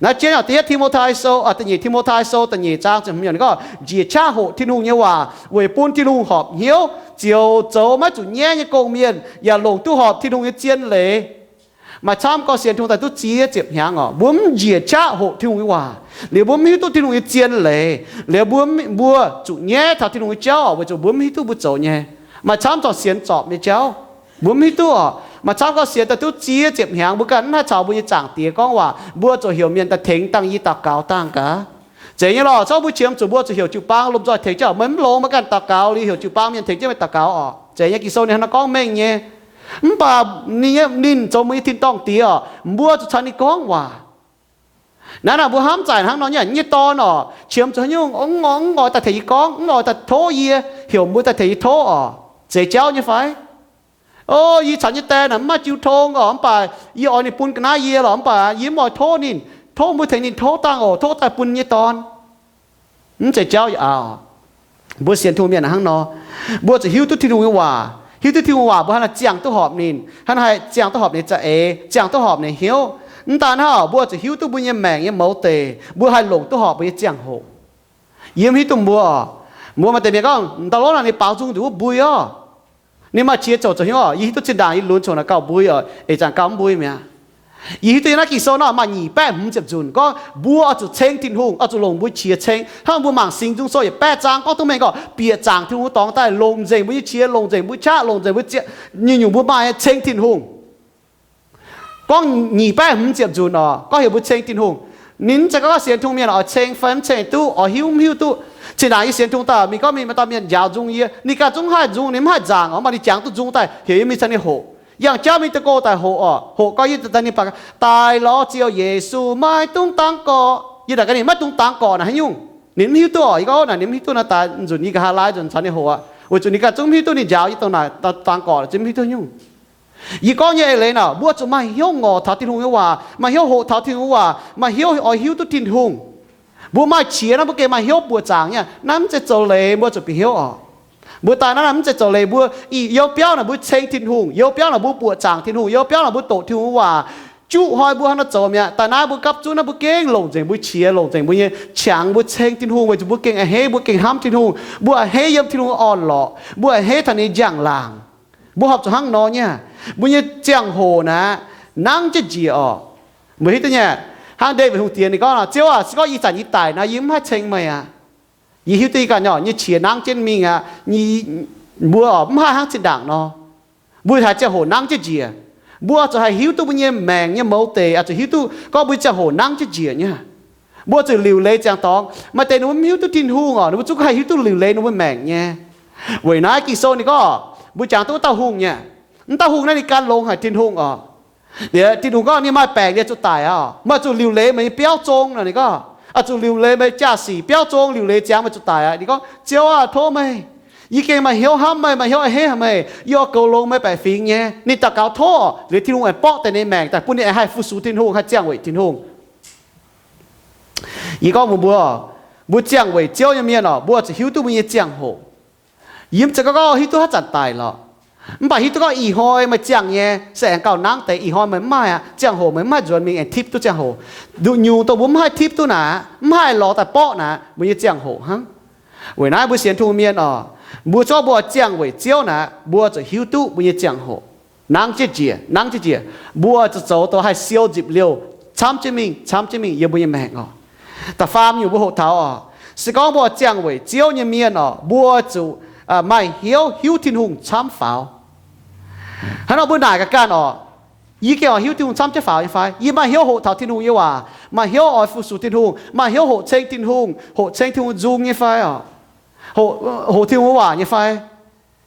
Naaiv jienv da'yietv Ti^mo^tai Sou, da'nyeic Ti^mo^tai Sou da'nyeic zaang ziepc hmz yiemc gorngv, njiec qaqv hoqc Tin-Hungh nyei waac weic bun Tin-Hungh horpc hnyouv, ziouc zoux maiv zuqc nyaiv nyei gong-mienh, yaac longc duqv horpc Tin-Hungh nyei zien leiz. Maaih camv gorngv sienx Tin-Hungh daaih duqv ziex ziepc hnyangx oc, mbuo mv njiec qaqv hoqc Tin-Hungh nyei waac, liuz mbuo mv hiuv duqv Tin-Hungh nyei zien leiz, liuz mbuo, mbuo zuqc nyaiv taux Tin-Hungh nyei jauv oc, weic zuqc mbuo mv hiuv duqv mbuo zoux nyei. Maaih camv zorqv sienx zorpc nyei jauv, mbuo mv hiuv duqv oc. Maaih camv gorngv sienx daaih duqv ziex ziepc hnyangx, mbuo ganh mv haih caux mbuo nyei Zaangc Diex gorngv waac, mbuo zuqc heuc mienh daaih tengx dangh yie daux gaux dangh gaax. Zeiz nyei lorqc, zorqv mbuo qiemx zuqc mbuo zuqc heuc jiu-baang lomh nzoih tengx jienv, meih mv longx meih ganh daux gaux, liuz heuc jiu-baang mienh tengx jienv meih daux gaux oc. Zeiz nyei, Ging-Sou ninh hnangv naaiv gorngv mengh nyei. Mv baac ninh, ninh zoux mbuo nyei tin-dorngh Diex oc, mbuo zuqc caux ninh gorngv waac. Naaiv naaic mbuo hnamv zaaic hnangv nor nyei, nyei dorn oc, qiemx zuqc haaix nyungc, mv oix daaih tengx yie gorngv, mv oix daaih tov yie, heuc mbuo daaih tengx yie tov oc. Zeiz jauv nyei fai? O, yie caux nyei die naaic mv maaih jiu tong oc, mv baac yie oix ninh bun ga'naaiv yie lorqc, mv baac yie mv oix tov ninh. Tov mbuo tengx ninh tov dangh oc, tov daaih bun nyei dorn. Mv zeiz jauv yaac aqc. Mbuo sienx Tin-Hungh mienh hnangv nor, mbuo zuqc hiuv duqv Tin-Hungh nyei waac. Hiuv duqv Tin-Hungh waac mbuo hnangv naaic ziangh duqv horpc ninh, hnangv naaic haih ziangh duqv horpc ninh za'eix, ziangh duqv horpc ninh hnyouv. Mv daan hnangv, mbuo zuqc hiuv duqv mbuo nyei maengc nyei mouz deic, mbuo haih longc duqv horpc mbuo nyei ziangh hoc. Yie mv hiuv duqv mbuo oc, mbuo maaih deix mienh gorngv, m'dauh lorqc naaic ninh baaux nzung nduqc wuov mbui oc. Ninh maaih qiex coc zoux hnyouv oc. Yie hiuv duqv zinh ndaangc yie lunx coc naaic gauh mbui oc, eix zanc gauh mv mbui mi'aqv. Yie hiuv duqv yie naaiv Ging-Sou nor maaih nyic baeqv hmz ziepc nzunc gorngv mbuo oix zuqc ceng Tin-Hungh, oix zuqc longc mbuo qiex ceng. Hnangv mbuo mangc Singx Nzung Sou yietc baeqv zaang gorngv duqv mengh gorngv bieqc zaangc Tin-Hungh dorngx daaih, longc nzengc mbuo nyei qiex, longc nzengc mbuo qaqv, longc nzengc mbuo zieqv, nyungc-nyungc mbuo maaih ceng Tin-Hungh. Gorngv nyic baeqv hmz ziepc nzunc oc, gorngv heuc mbuo ceng Tin-Hungh. Ninh mv zeiz gorngv sienx Tin-Hungh mienh oix ceng fai mv ceng duqv, oix hiuv mv hiuv duqv. Zinh ndaangc yie sienx Tin-Hungh daaih, mingh gorngv mingh maaih dauh mienh njaaux nzung yie, ninh ganh zungv mv haih nzung, ninh mv haih nzaangc oc, mv baac ninh jangx duqv nzung daaih, heuc yie mingh caux ninh hoqc. Yangh jauv mingh deix go daaih hoqc oc, hoqc gorngv yie daaih ninh baac, daaih lorz Ziouv Yesu maiv dungx dangx gorqv. Yie daaih gaax ninh maiv dungx dangx gorqv naaic haaix nyungc? Ninh mv hiuv duqv oc. Yie gorngv naaic ninh mv hiuv duqv naaic, daaih nzunc yie nqa'haav laai nzunc caux ninh hoqc aqv, weic zuqc ninh ganh zungv mv hiuv duqv ninh njaaux yie dongh naaic dangx gorqv, zungv mv hiuv duqv haaix nyungc. Yie gorngv nyei eix leiz naaic, mbuo zuqc maaih hnyouv ngorc taux Tin-Hungh nyei waac, maaih hnyouv hoqc taux Tin-Hungh nyei waac, maaih hnyouv oix hiuv duqv Tin-Hungh. Mbuo maaih qiex naaiv mbuo gengh maaih hnyouv buoqc zaangc nyei. Naaiv mv zeiz zoux leiz, mbuo zuqc bieqc hnyouv oc. Mbuo daaih naaiv mv zeiz zoux leiz, mbuo ih, you biauv naaic mbuo ceng Tin-Hungh, you biauv naaic mbuo buoqc zaangc Tin-Hungh, you biauv naaic mbuo doqc Tin-Hungh waac, juqv hnoi mbuo hnangv naaiv zoux mi'aqv. Daaih naaiv mbuo gapv zunv naaiv mbuo gengh longc nzengc mbuo qiex, longc nzengc mbuo nyei qangx mbuo ceng Tin-Hungh, weic zuqc mbuo gengh a'hneiv, mbuo gengh hnamv Tin-Hungh, mbuo a'hneiv yiem Tin-Hungh orn-lorqc, mbuo a'hneiv taux ninh njang-laangc. Mbuo horpc zuqc hnangv nor nyei. Mbuo nyei ziangh hoc naaic, nangv jienv njiec oc. Mbuo hiuv duqv nyei. Hnangv Ndaawitv Hungh Diex ninh gorngv, Ziouv aah, se gorngv ih zanc yie daic nor, yie mv haih ceng meih aqv. Yie hiuv duqv yie ganh nyei qiex nangv jienv mingh aqv. Mbuo oc, mv haih hnangv zinh ndaangc nor. Mbuo haiz ziangh hoc nangv jienv njiec. Mbuo zuqc haih hiuv duqv mbuo nyei maengc nyei mouz deic, zuqc hiuv duqv gorngv mbuo ziangh hoc nangv jienv njiec nyei. Mbuo zuqc liuc leiz ziangx dorngx. Maaih deix ninh mbuo mv hiuv duqv Tin-Hungh oc, ninh mbuo zungv haih hiuv duqv liuc leiz ninh mbuo maengc nyei. Weic naaiv Ging-Sou ninh gorngv, mbuo jangx duqv wuov dauh hungh nyei. Wuov dauh hungh naaiv ninh gan longx haic Tin-Hungh oc. Liuz Tin-Hungh gorngv, ninh maaih baengc liuz zuqc daic aqv. Meih zuqc liuc leiz meih nyei biauv zong nor. Ninh gorngv, oix zuqc liuc leiz meih jaa-sic biauv zong, liuc leiz ziangx meih zuqc daic aqv. Ninh gorngv, Ziouv aah, tov meih. Yie gengh maaih hnyouv hnamv meih, maaih hnyouv a'hneiv meih. Yie oix goux longx meih baeqc fingx nyei. Ninh daux gaux tov, liuz Tin-Hungh aengx borqv deix ninh maengc daaih bun ninh aengx haih fu-sux Tin-Hungh, haih ziangh weic Tin-Hungh. Yie gorngv mbuox mbuo, mbuo ziangh weic Ziouv nyei mienh oc, mbuo zuqc hiuv duqv mbuo nyei ziangh hoc. Yie mv zeiz gorngv hiuv duqv haaix zanc daic lorqc. Mv baac hiuv duqv gorngv ih hnoi meih ziangh nyei se aengx gauh nangv deix, ih hnoi meih mv maaih aqv, ziangh hoc meih mv haih nzuonx mingh aengx tipv duqv ziangh hoc. Nduqc nyungc dongh mbuo mv haih tipv duqv naaic, mv haih lorz daaih borqv naaic, mbuo nyei ziangh hoc hnangv. Weic naaiv mbuo sienx Tin-Hungh mienh oc, mbuo zorqv mbuo ziangh weic Ziouv naaic, mbuo zuqc hiuv duqv mbuo nyei ziangh hoc. Nangv jienv njiec, nangv jienv njiec, mbuo zuqc zoux dongh haih siou nzipc liouh, camv jienv mingh, camv jienv mingh yiem mbuo nyei maengc oc. Da'faam nyungc mbuo hoqc taux oc, se gorngv mbuo ziangh weic Ziouv nyei mienh oc, mbuo zuqc maaih hnyouv hiuv Tin-Hungh camv faaux. Hnangv nor mbuo naaic gaax ganh oc, yie gengh oix hiuv Tin-Hungh camv jienv faaux nyei fai? Yie maaih hnyouv hoqc taux Tin-Hungh nyei waac, maaih hnyouv oix fu-sux Tin-Hungh, maaih hnyouv hoqc ceng Tin-Hungh, hoqc ceng Tin-Hungh nzung nyei fai oc? Hoqc, hoqc Tin-Hungh waac nyei fai?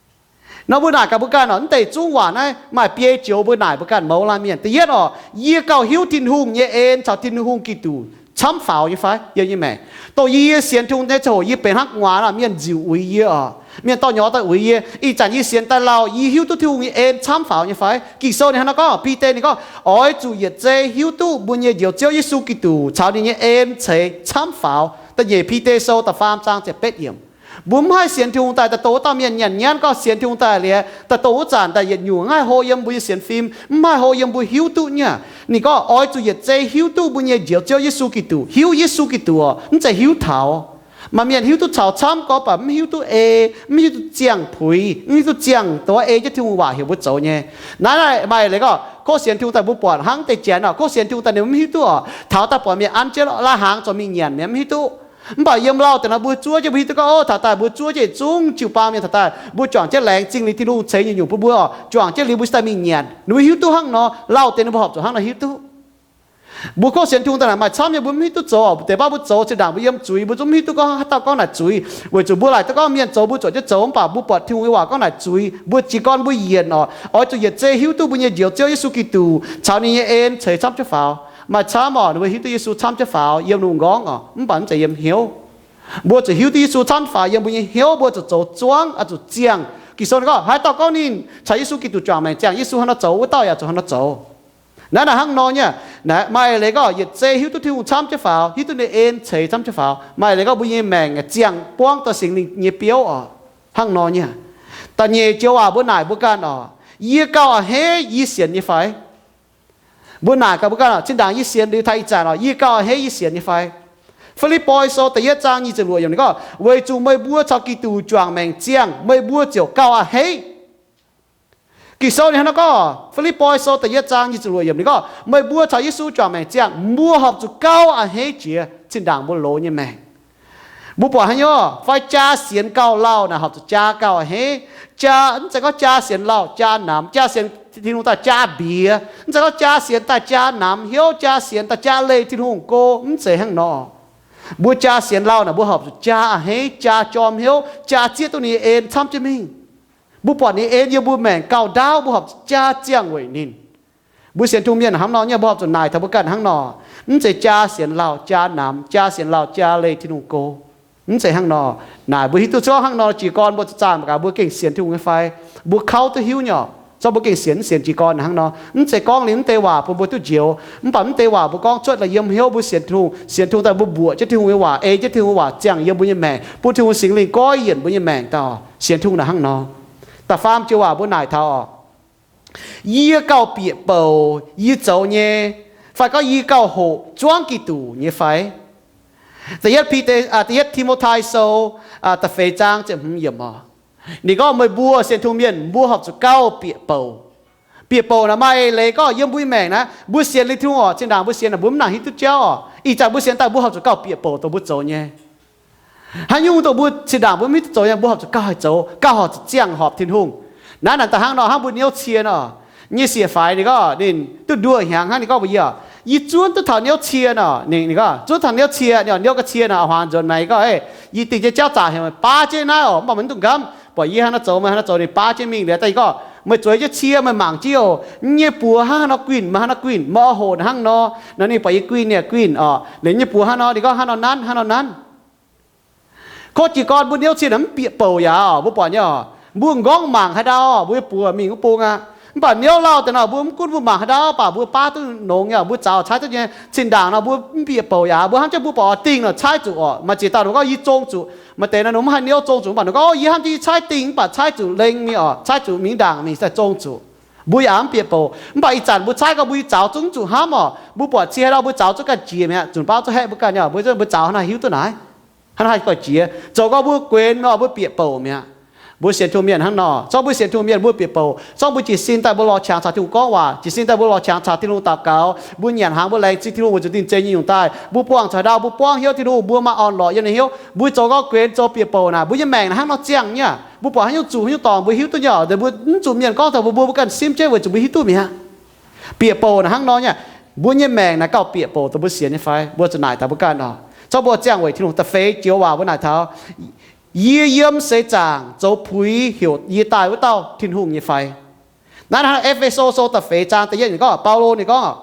Nor mbuo naaic gaax mbuo ganh oc, mv deix zungv waac naaiv maaih biei joux mbuo naaic mbuo ganh mouz laanh mienh. Da'yietv oc, yie gauh hiuv Tin-Hungh nyei en caux Tin-Hungh Giduc camv faaux nyei fai yiem yie maengc? Dongh yie sienx Tin-Hungh nyei ziangh hoc yie benx hnangv gu'nguaaz nor, mienh nziuc uix yie oc, mienh dorh nyorx daaih uix yie. Ih zanc yie sienx daaih lauh, yie hiuv duqv Tin-Hungh nyei en camv faaux nyei fai? Ging-Sou ninh hnangv naaiv gorngv, Bide ninh gorngv, oix zuqc yietc zei hiuv duqv mbuo nyei Njoux Ziouv Yesu Giduc caux ninh nyei en ceix camv faaux. Da'nyeic Bide Sou da'faam zaang ziepc betv yiemc. Mbuo mv haih sienx Tin-Hungh daaih, daaih dongh wuov dauh mienh nyanc nyanv gorngv sienx Tin-Hungh daaih liuz, daaih dongh wuov zanc daaih yietc nyungc mv haih hlo yiem mbuo nyei sienx fim, mv haih hlo yiem mbuo hiuv duqv nyei. Ninh gorngv oix zuqc yietc zei hiuv duqv mbuo nyei Njoux Ziouv Yesu Giduc. Hiuv Yesu Giduc oc, mv zeiz hiuv taux. Maaih mienh hiuv duqv caux camv gorngv, mv baac mv hiuv duqv ei, mv hiuv duqv ziangh puix, mv hiuv duqv ziangh dongh wuov ei jienv Tin-Hungh waac heuc mbuo zoux nyei. Naaiv, naaiv maaih leiz gorngv kov sienx Tin-Hungh daaih mbuo buatc hnangv deix janx oc, kov sienx Tin-Hungh daaih ninh mv hiuv duqv oc. Taux daaih buatc mienh an jienv la'hnaangx zorqv mingh nyanc, mienh mv hiuv duqv. Mv baac yiem lauh deix nor mbuo zuov jienv mbuo hiuv duqv gorngv, ov, taux daaih mbuo zuov jienv yietc zungv jiu-baang mienh taux daaih mbuo juangc jienv laengz zingh liuz Tin-Hungh ceix nyungc-nyungc bun mbuo oc, juangc jienv liuz mbuo cingx daaih mingh nyanc. Ninh mbuo hiuv duqv hnangv nor, lauh deix ninh mbuo horpc zuqc hnangv nor hiuv duqv. Mbuo kov sienx Tin-Hungh daaih naaic maaih camv nyei mbuo mv hiuv duqv zoux, deix baav mbuo zoux zinh ndaangc mbuo yiem zuiz, mbuo zungv mv hiuv duqv gorngv haaix dauh gorngv naaic zuiz, weic zuqc mbuo laaic duqv gorngv mienh zoux mbuo zuotc jienv zoux, mv baac mbuo buatc Tin-Hungh nyei waac gorngv naaic zuiz, mbuo jiez gorn mbuo yienc oc. Oix zuqc yietc zei hiuv duqv mbuo nyei Njoux Ziouv Yesu Giduc caux ninh nyei en ceix camv jienv faaux. Maaih camv oc, ninh mbuo hiuv duqv Yesu camv jienv faaux yiem ninh mbuo m'nqorngv oc, mv baac mv zeiz yiem hnyouv. Mbuo zuqc hiuv duqv Yesu camv jienv faaux yiem mbuo nyei hnyouv, mbuo zuqc zoux zuangv, oix zuqc ziangh. Ging-Sou ninh gorngv haaix dauh gorngv ninh caux Yesu Giduc juangc maengc ziangh, Yesu hnangv nor zoux, wuov dauh yaac zuqc hnangv nor zoux. Naaiv naaic hnangv nor nyei. Naaic maaih leiz gorngv yietc zei hiuv duqv Tin-Hungh camv jienv faaux, hiuv duqv ninh en ceix camv jienv faaux, maaih leiz gorngv mbuo nyei maengc ziangh buangv dorh Singx Lingh nyei biouv oc. Hnangv nor nyei. Da'nyeic joux waac mbuo naaic mbuo ganh oc, yie gauh a'hneiv yie sienx nyei fai? Mbuo naaic gaax mbuo ganh oc, zinh ndaangc yie sienx liuz taux ih zanc oc, yie gauh a'hneiv yie sienx nyei fai? Fi^lipv^poi Sou da'yietv zaang nyic ziepc luoqc yiemc ninh gorngv, weic zuqc meih mbuo caux Giduc juangc maengc ziangh, meih mbuo ziouc gauh a'hneiv. Ging-Sou ninh hnangv nor gorngv, Fi^lipv^poi Sou da'yietv zaang nyic ziepc luoqc yiemc ninh gorngv, meih mbuo caux Yesu juangc maengc ziangh, mbuo horpc zuqc gauh a'hneiv jiex zinh ndaangc mbuo loz nyei maengc. Mbuo buatc haaix nyungc fai jaa sienx gauh lauh naaic horpc zuqc jaa gauh a'hneiv. Jaa, mv zeiz gorngv jaa sienx lauh jaa namx, jaa sienx Tin-Hungh daaih jaa mbiex. Mv zeiz gorngv jaa sienx daaih jaa namx hnyouv, jaa sienx daaih jaa leih Tin-Hungh go, mv zeiz hnangv nor. Mbuo jaa sienx lauh naaic mbuo horpc zuqc jaa a'hneiv, jaa jorm hnyouv, jaa zieqv duqv ninh nyei en camv jienv mingh. Mbuo buatc ninh nyei en yiem mbuo maengc gauh ndaauv, mbuo horpc zuqc jaa ziangh weic ninh. Mbuo sienx Tin-Hungh mienh hnangv nor nyei, mbuo horpc zuqc naaic taux mbuo ganh hnangv nor. Mv zeiz jaa sienx lauh jaa namx, jaa sienx lauh jaa leih Tin-Hungh go. Mv zeiz hnangv nor. Naaic mbuo hiuv duqv cuotv hnangv nor jiez gorn mbuo zaah mangc gaax mbuo gengh sienx Tin-Hungh nyei fai? Mbuo kauv duqv hiuv nyei oc. Zorqv mbuo gengh sienx, mv sienx jiez gorn hnangv nor. Mv zeiz gorngv liuz mv deix waac bun mbuo duqv njoux. Mv baac mv deix waac mbuo gorngv cuotv laaix yiem hnyouv mbuo sienx Tin-Hungh, sienx Tin-Hungh daaih mbuo mbuoqc jienv Tin-Hungh nyei waac, ei jienv Tin-Hungh nyei waac ziangh yiem mbuo nyei maengc, bun Tin-Hungh Singx Lingh goiv yienc mbuo nyei maengc daaih. Sienx Tin-Hungh naaic hnangv nor. Da'faam joux waac mbuo naaic taux oc, yie gauh bieqc bouc yie zoux nyei, fai gorngv yie gauh hoqc zuangv Giduc nyei fai? Da'yietv Bide, da'yietv Ti^mo^tai Sou da'feix zaang ziepc hmz yiemc oc. Ninh gorngv meih mbuo sienx Tin-Hungh mienh mbuo horpc zuqc gauh bieqc bouc. Bieqc bouc naaic maaih leiz gorngv yiem mbuo nyei maengc naaiv mbuo sienx liuz Tin-Hungh oc, zinh ndaangc mbuo sienx naaic mbuo mv nangc hiuv duqv jauv oc. Ih zanc mbuo sienx daaih mbuo horpc zuqc gauh bieqc bouc dongh mbuo zoux nyei. Haaix nyungc dongh mbuo zinh ndaangc mbuo mv hiuv duqv zoux nyei mbuo horpc zuqc gauh haih zoux, gauh horpc zuqc ziangh horpc Tin-Hungh. Naaiv naaic daaih hnangv nor hnangv mbuo niouv cie nor. Nyei sieqv-faix ninh gorngv ninh duqv nduoh hnyangx hnangv, ninh gorngv mbuox yie, yie zuov duqv taux niouv cie nor. Ninh, ninh gorngv zuov taux niouv cie, niouv ga'cie nor, hmuangx nzuonx maengx gorngv, yie dingh jienv jauv zaqc heuc meih baav jienv naaiv oc, mv baac meih mv dungx nqamv. Buatc yie hnangv nor zoux, meih hnangv nor zoux, ninh baav jienv mingh liuz daaih yie gorngv, meih zueiz jienv cie meih mangc jienv oc, nyei buoz hnangv haaix nor guinh meih hnangv nor guinh, meih oix hoqc hnangv nor. Nor ninh buatc yie guinh ninh guinh oc, liuz nyei buoz hnangv nor, ninh gorngv hnangv nor nanv, hnangv nor nanv. Kov jiez gorn mbuo niouv cie naaic mv bieqc bouc yaac oc, mbuo buatc nyei oc, mbuo m'nqorngv mangc haaix ndau mbuo nyei buoz mingh wuov bung aqv. Mv baac niouv lauh deix nor mbuo mv gunv mbuo mangc haaix ndau baac mbuo baav duqv nongx nyei, mbuo zaux caaiv duqv nyei. Zinh ndaangc nor mbuo mv bieqc bouc yaac mbuo hnamv jienv mbuo buatc oix dingh nor caaiv zuqc oc. Maaih ziex dauh ninh gorngv yie zong zuqc, maaih deix nor ninh mv haih niouv zong zuqc, mv baac ninh gorngv yie hnamv jienv yie caaiv dingh mv baac caaiv zuqc lengh mingh oc, caaiv zuqc mingh ndaangc mingh daaih zong zuqc. Mbuo yaac mv bieqc bouc, mv baac ih zanc mbuo caaiv gorngv mbuo yie zaux zungv zuqc hnamv oc. Mbuo buatc cie haaix ndau mbuo zaux zuqv ganh jiex mi'aqv, zunc baav zuqv haeqv mbuo ganh nyei, mbuo, mbuo zaux hnangv naaiv hiuv duqv naaic, hnangv naaiv gauh jiex. Zoux gorngv mbuo guenx mi'aqv, mbuo bieqc bouc mi'aqv. Mbuo sienx Tin-Hungh mienh hnangv nor, zorqv mbuo sienx Tin-Hungh mienh mbuo bieqc bouc, zorqv mbuo jiez sin daaih mbuo lorz qangx caux Tin-Hungh gorngv waac, jiez sin daaih mbuo lorz qangx caux Tin-Hungh daux gaux, mbuo nyanc hnaangx mbuo laengz zingh Tin-Hungh weic zuqc ninh ceix nyungc-nyungc daaih, mbuo buangh caux ndau mbuo buangv hnyouv Tin-Hungh, mbuo maaih orn-lorqc yiem ninh hnyouv, mbuo zoux gorngv guenx zoux bieqc bouc naaic, mbuo nyei maengc naaic hnangv nor ziangh nyei aqv. Mbuo buatc haaix nyungc zuqc haaix nyungc dorngc mbuo hiuv duqv nyei oc. Mbuo mv zuqc mienh gorngv taux mbuo, mbuo, mbuo ganh simv jienv weic zuqc mbuo hiuv duqv mi'aqv. Bieqc bouc naaic hnangv nor nyei aqv. Mbuo nyei maengc naaic gauh bieqc bouc dongh mbuo sienx nyei fai? Mbuo zuqc naaic daaih mbuo ganh oc. Zorqv mbuo ziangh weic Tin-Hungh da'feix joux waac mbuo naaic taux, yie yiem seix zaangc zoux puix heuc yie daaih wuov dauh Tin-Hungh nyei fai? Naaiv hnangv E^fe^so Sou da'feix zaang da'yietv ninh gorngv, Baulo ninh gorngv,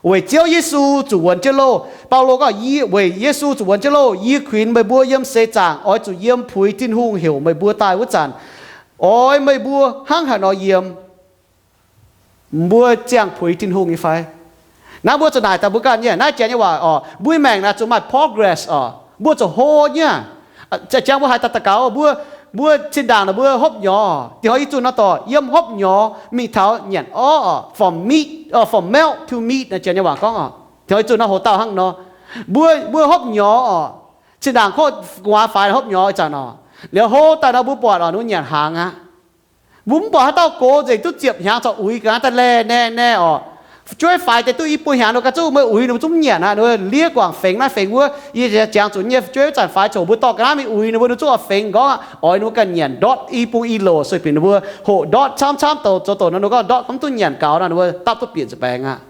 weic Ziouv Yesu zuqc wuonx jienv loh. Baulo gorngv, weic Yesu zuqc wuonx jienv loh, yie kuinx meih mbuo yiem seix zaangc oix zuqc yiem puix Tin-Hungh heuc meih mbuo daaih wuov zanc, oix meih mbuo hnangv haaix nor yiem, mbuo ziangh puix Tin-Hungh nyei fai? Naaiv mbuo zuqc naaic daaih mbuo ganh nyei. Naaiv janx nyei waac oc, mbuo nyei maengc naaic zuqc maaih progress oc. Mbuo zuqc hlo nyei aqv. Jangx mbuo haaix dauh daux gaux, mbuo, mbuo zinh ndaangc naaic mbuo hopv nyorx, dingc hnoi i zunh nor dorh yiem hopv nyorx mingh taux nyanc orv oc, from meat, from milk to meat naaiv janx nyei waac gorngv oc. Dingc hnoi i zunh nor hoc dauh hnangv nor, mbuo, mbuo hopv nyorx oc, zinh ndaangc kov gu'nguaaz faix hopv nyorx ih zanc oc, liuz hlo daaih nor mbuo buatc oc, ninh mbuo nyanc hnaangx aqv. Mbuo mv buatc haaix dauh gox nzengc duqv ziepc hnyangx corc uix ga'naaiv daaih laeh naeh naeh oc. Fu'jueiv faix deix duqv i buo hnyangx ninh ganh zungv maiv uix, ninh mbuo zungv mv nyanc aqv. Ninh mbuo liev guangc fengx naaiv fengx wuov. Yie jangx zuqc nyei fu'jueiv wuov zanc faix coc, mbuo dorh ga'naaiv mingh uix ninh mbuo, ninh zungv oix fengx nqorngv aqv. Oix ninh mbuo ganh nyanc ndortv i bung i loc, sueih bieqc ninh mbuo hoqc ndortv camv camv douz, zoux doc nor ninh gorngv ndortv ga'mv duqv nyanc gaux nor, ninh mbuo dapv duqv bieqc nza'baengx aqv.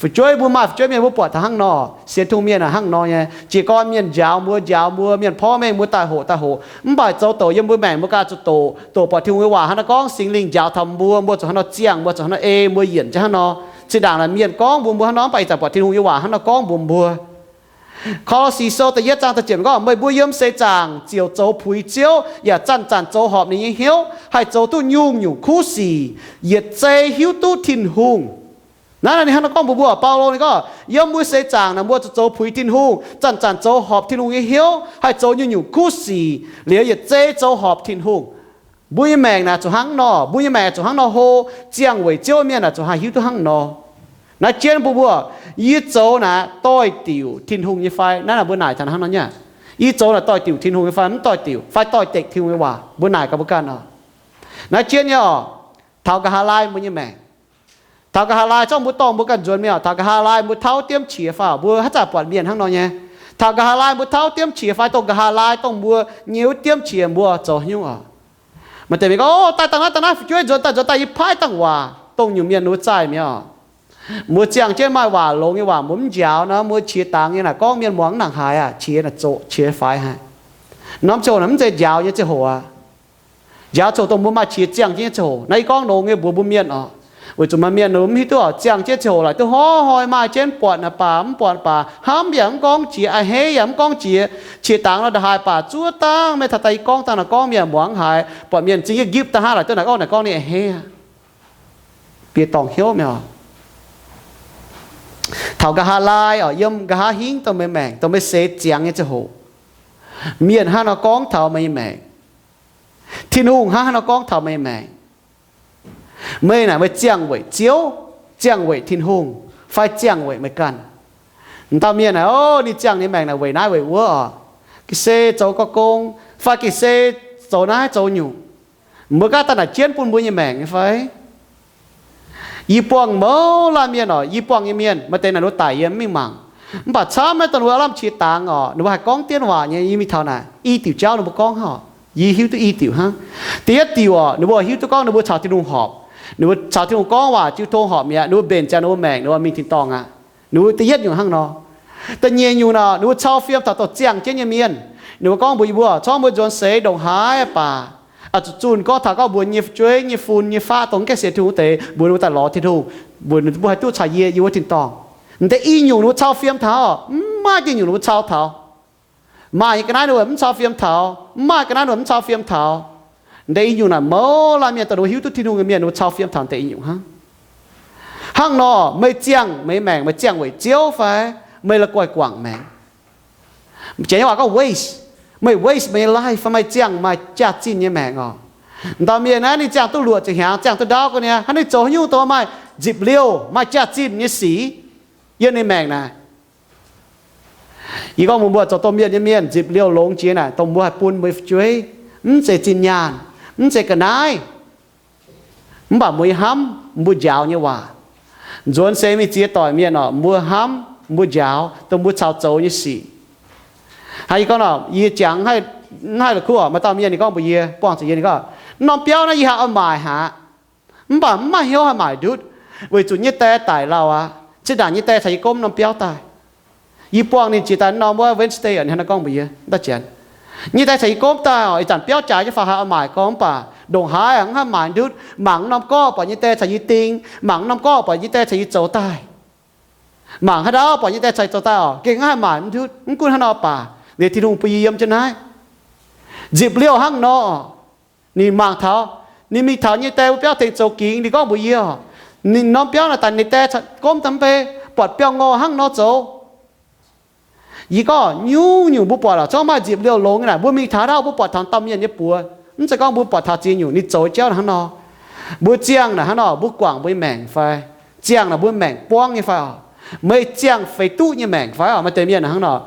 Fu'jueiv mbuo maaih fu'jueiv mienh mbuo buatc taux hnangv nor, sienx Tin-Hungh mienh hnangv nor nyei. Jiez gorn mienh njaaux mbuo, njaaux mbuo, mienh porv mengh mbuo daaih hoqc daaih hoqc, mv baac zoux doc yiem mbuo maengc mbuo ganh zuqc doqc, doqc buatc Tin-Hungh nyei waac hnangv naaiv gorngv, Singx Lingh njaaux taux mbuo, mbuo zuqc hnangv nor ziangh, mbuo zuqc hnangv nor ei, mbuo yienc jienv hnangv nor. Zinh ndaangc naaic mienh gorngv mbuox mbuo hnangv nor, mv baac ih zanc buatc Tin-Hungh nyei waac hnangv nor gorngv mbuox mbuo. Ko^lo^si Sou da'yietv zaang da'ziepc gorngv, meih mbuo yiem seix zaangc ziouc zoux puix Ziouv, yaac zanc-zanc zoux horpc ninh nyei hnyouv, haih zoux duqv nyungc-nyungc kuv sic, yietc zei hiuv duqv Tin-Hungh. Naaiv ninh hnangv nor gorngv mbuox mbuo, Baulo ninh gorngv, yiem mbuo seix zaangc naaic mbuo zuqc zoux puix Tin-Hungh, zanc-zanc zoux horpc Tin-Hungh nyei hnyouv, haih zoux nyungc-nyungc kuv sic, liuz yietc zei zoux horpc Tin-Hungh. Mbuo nyei maengc naaic zuqc hnangv nor, mbuo nyei maengc zuqc hnangv nor hlo, ziangh weic Ziouv mienh naaic zuqc haih hiuv duqv hnangv nor. Naaiv jienv mbuo mbuo, yie zoux naaic doix-diuc Tin-Hungh nyei fai? Naaiv naaic mbuo naaic taux hnangv nor nyei. Yie zoux naaic doix-diuc Tin-Hungh nyei fai mv doix-diuc, fai doix-dekc Tin-Hungh nyei waac? Mbuo naaic gaax mbuo ganh oc. Naaiv jienv nyei oc, taux nqa'haav laai mbuo nyei maengc, taux nqa'haav laai zorqv mbuo dorngh mbuo ganh nzuonx mingh oc. Taux nqa'haav laai mbuo tauv diemv qiex fai oc? Mbuo haaix zanc buatc mienh hnangv nor nyei? Taux nqa'haav laai mbuo tauv diemv qiex fai dongh nqa'haav laai dongh mbuo nyei wuov diemv qiex mbuo zoux haaix nyungc oc? Maaih deix mienh gorngv, o, daaih dangh naaiv dangh naaiv fu'jueiv nzuonx daaih nzuonx daaih yie paaiv dangh waac. Dongh nyungc mienh ninh mbuo zaih mi'aqv oc. Mbuo ziangh jienv maaih waac longx nyei waac mbuo mv njaaux nor, mbuo qiex dangx nyei naaic gorngv mienh muangx mv nangc haaix aqv. Qiex naaic zoqc qiex faix haic. Norm ziangh hoc naaic mv zeiz njaaux nyei ziangh hoc aqv. Njaaux ziangh hoc dongh mbuo maaih qiex ziangh jienv nyei ziangh hoc. Naaiv yie gorngv longx nyei mbuox mbuo mienh oc. Weic zuqc maaih mienh ninh mv hiuv duqv oc, ziangh jienv ziangh hoc laaic duqv hnoi-hnoi maaih jienv buatc naaic baac mv buatc baac, hnamv yaac mv gorngv jiex, a'hneiv yaac mv gorngv jiex. Qiex dangx nor ndongc haaix baac zuov dangh, maiv taux daaih yie gorngv dangh naaic gorngv mienh muangx haaix, buatc mienh zingh yietv ngipv daaih hnangv laaic duqv naaic gorngv, naaic gorngv ninh a'hneiv aqv. Bieqc dorngc hnyouv mi'aqv oc. Taux nqa'haav laai oc, yiem nqa'haav hingv dongh meih maengc, dongh meih seix ziangx nyei ziangh hoc, mienh hnangv nor gorngv taux meih nyei maengc, Tin-Hungh hnangv haaix nor gorngv taux meih nyei maengc. Meih naaic meih ziangh weic Ziouv, ziangh weic Tin-Hungh, fai ziangh weic meih ganh? M'dauh mienh naaic, o, ninh ziangh ninh maengc naaic weic naaiv weic wuov oc. Ga'sie zoux gong, fai ga'sie zoux naaiv zoux nyungc. Mbuo gaav daaih naaic jienv bun mbuo nyei maengc nyei fai? Yie buangh mouz laanh mienh oc, yie buangh nyei mienh maaih deix naaic ninh mbuo daic yie mv mingh mangc. Mv baac camv naaiv dongh ninh mbuo aav lamh qiex dangx oc, ninh mbuo haih gorngv dienv waac nyei, yie mingh taux naaic i diuc jauv ninh mbuo gorngv hnangv oc. Yie hiuv duqv i diuc hnangv. Da'yietv diuc oc, ninh mbuo hiuv duqv gorngv ninh mbuo caux Tin-Hungh horpc. Ninh mbuo caux Tin-Hungh gorngv waac jiu tong horpc mi'aqv, ninh mbuo mbenc ziangx ninh mbuo maengc, ninh mbuo mingh tin-dorngh aqv. Ninh mbuo da'yietv nyungc hnangv nor. Da'nyeic nyungc naaic, ninh mbuo cau fiem taux dongh ziangh jienv nyei mienh. Ninh mbuo gorngv mbuox yie mbuo, corc mbuo nzuonx seix ndongc haaix baac, zuqc zunh gorngv taux gorngv mbuox nyei fu'jueiv nyei fun nyei faqv dongh mv gaengh sienx Tin-Hungh wuov deix, mbuox ninh mbuo daaih lorz Tin-Hungh, mbuox ninh mbuo haih duqv caux yie yiem wuov tin-dorngh. M'deix i nyungc ninh mbuo cau fiem taux, mv maaih dieh nyungc ninh mbuo cau taux. Maaih nyei ga'naaiv ninh mbuo mv cau fiem taux, mv maaih ga'naaiv ninh mbuo mv cau fiem taux. M'deix i nyungc naaic mouz laanh mienh dongh ninh mbuo hiuv duqv Tin-Hungh nyei mienh ninh mbuo cau fiem taux m'deix i nyungc hnangv. Hnangv nor, meih ziangh meih maengc, meih ziangh weic Ziouv fai meih la'guaih guangc maengc? Janx nyei waac gorngv waste. Meih waste meih nyei life fai meih ziangh maaih jaax-zinh nyei maengc oc. M'dauh mienh naaiv ninh ziangh duqv luoqc ziepc hnyangx, ziangh duqv ndaauv ga'naaiv, hnangv ninh zoux haaix nyungc dongh maaih nzipc liouh, maaih jaax-zinh nyei sic yiem ninh maengc naaic. Yie gorngv mbuox mbuo zoux domh mienh nyei mienh, nzipc liouh longx jiex naaic dongh mbuo haih bun mbuo fu'jueiv, mv zeiz zinh nyaanh, mv zeiz ga'naaiv, mv baac mbuo nyei hnamv, mbuo njaaux nyei waac. Nzuonx seix mingh ziex doic mienh oc, mbuo hnamv, mbuo njaaux dongh mbuo caux zoux nyei sic. Hnangv yie gorngv nor, yie jangx mv haih la'kuqv oc, maaih dauh mienh ninh gorngv mbuox yie, buangh zuqc yie, ninh gorngv, norm biauv naaiv yie haih oix maaic haic, mv baac mv maaih hnyouv haih maaic ndutv, weic zuqc nyei die daic lauh aqv. Zinh ndaangc nyei die caux yie gomv norm biauv daaih. Yie buangh ninh jiex daaih norm wuov Wednesday, ninh hnangv naaiv gorngv mbuox yie, nyei die caux yie gomv daaih oc, ih zanc biauv jaaix jienv faaux haaix oix maaic gorngv, mv baac ndongc haaix mv haih maaic ndutv. Mangc norm gorqv buatc nyei die caux yie ding, mangc norm gorqv buatc nyei die caux yie zoux daaih. Mangc haaix ndau buatc nyei die caux yie zoux daaih oc, gengh mv haih maaic ndutv. Mv gunv hnangv nor baac, liuz Tin-Hungh bun yie yiem jienv naaiv. Nzipc liouh hnangv nor, ninh mangc taux, ninh mingh taux nyei die wuov biauv tengx zoux gingx, ninh gorngv mbuox yie oc, ninh norm biauv naaic daaih ninh die gomv daaih mv bei, buatc biauv-ngorh hnangv nor zoux. Yie gorngv nyungc-nyungc mbuo buatc lorqc, zungv maaih nzipc liouh longx nyei naaic, mbuo mingh taux ndau mbuo buatc taux dauh mienh nyei buoz, mv zeiz gorngv mbuo buatc taux ziex nyungc ninh zoux jauv hnangv nor. Mbuo ziangh naaic hnangv nor, mbuo guangc mbuo nyei maengc fai? Ziangh naaic mbuo maengc buangv nyei fai oc? Meih ziangh feix duqv nyei maengc fai oc? Maaih deix mienh hnangv nor,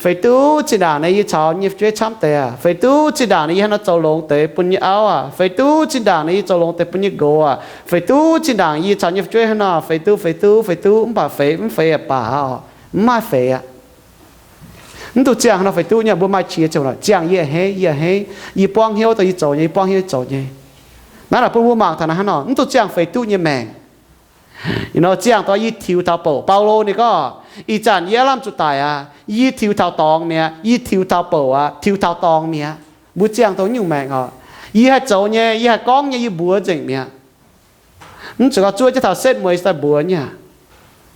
feix duqv zinh ndaangc naaic yie caux nyei fu'jueiv camv deix aqv. Feix duqv zinh ndaangc naaic yie hnangv nor zoux longx deix bun nyei auv aqv. Feix duqv zinh ndaangc naaic yie zoux longx deix bun nyei nqox aqv. Feix duqv zinh ndaangc yie caux nyei fu'jueiv hnangv nor, feix duqv, feix duqv, feix duqv, mv baac feix mv feix aqv baac oc, mv maaih feix aqv. Mv dungx ziangh hnangv nor feix duqv nyei. Mbuo maaih qiex ziouc ziangh, yie a'hneiv, yie a'hneiv, yie buangv hnyouv dongh yie zoux nyei, yie buangv hnyouv yie zoux nyei. Naaiv naaic bun mbuo mangc taux naaiv hnangv nor, mv dungx ziangh feix duqv nyei maengc. Ziangh dongh yie tiux taux bouc. Baulo ninh gorngv, ih zanc yie aav lamh zuqc daic aqv, yie tiux taux dorngx mi'aqv, yie tiux taux bouc aqv, tiux taux dorngx mi'aqv. Mbuo ziangh dongh nyungc maengc oc. Yie haih zoux nyei, yie haih gorngv nyei, yie mbuox nzengc mi'aqv. Mv zuqc gauh zuov jienv taux setv mueiz daaih mbuox nyei aqv.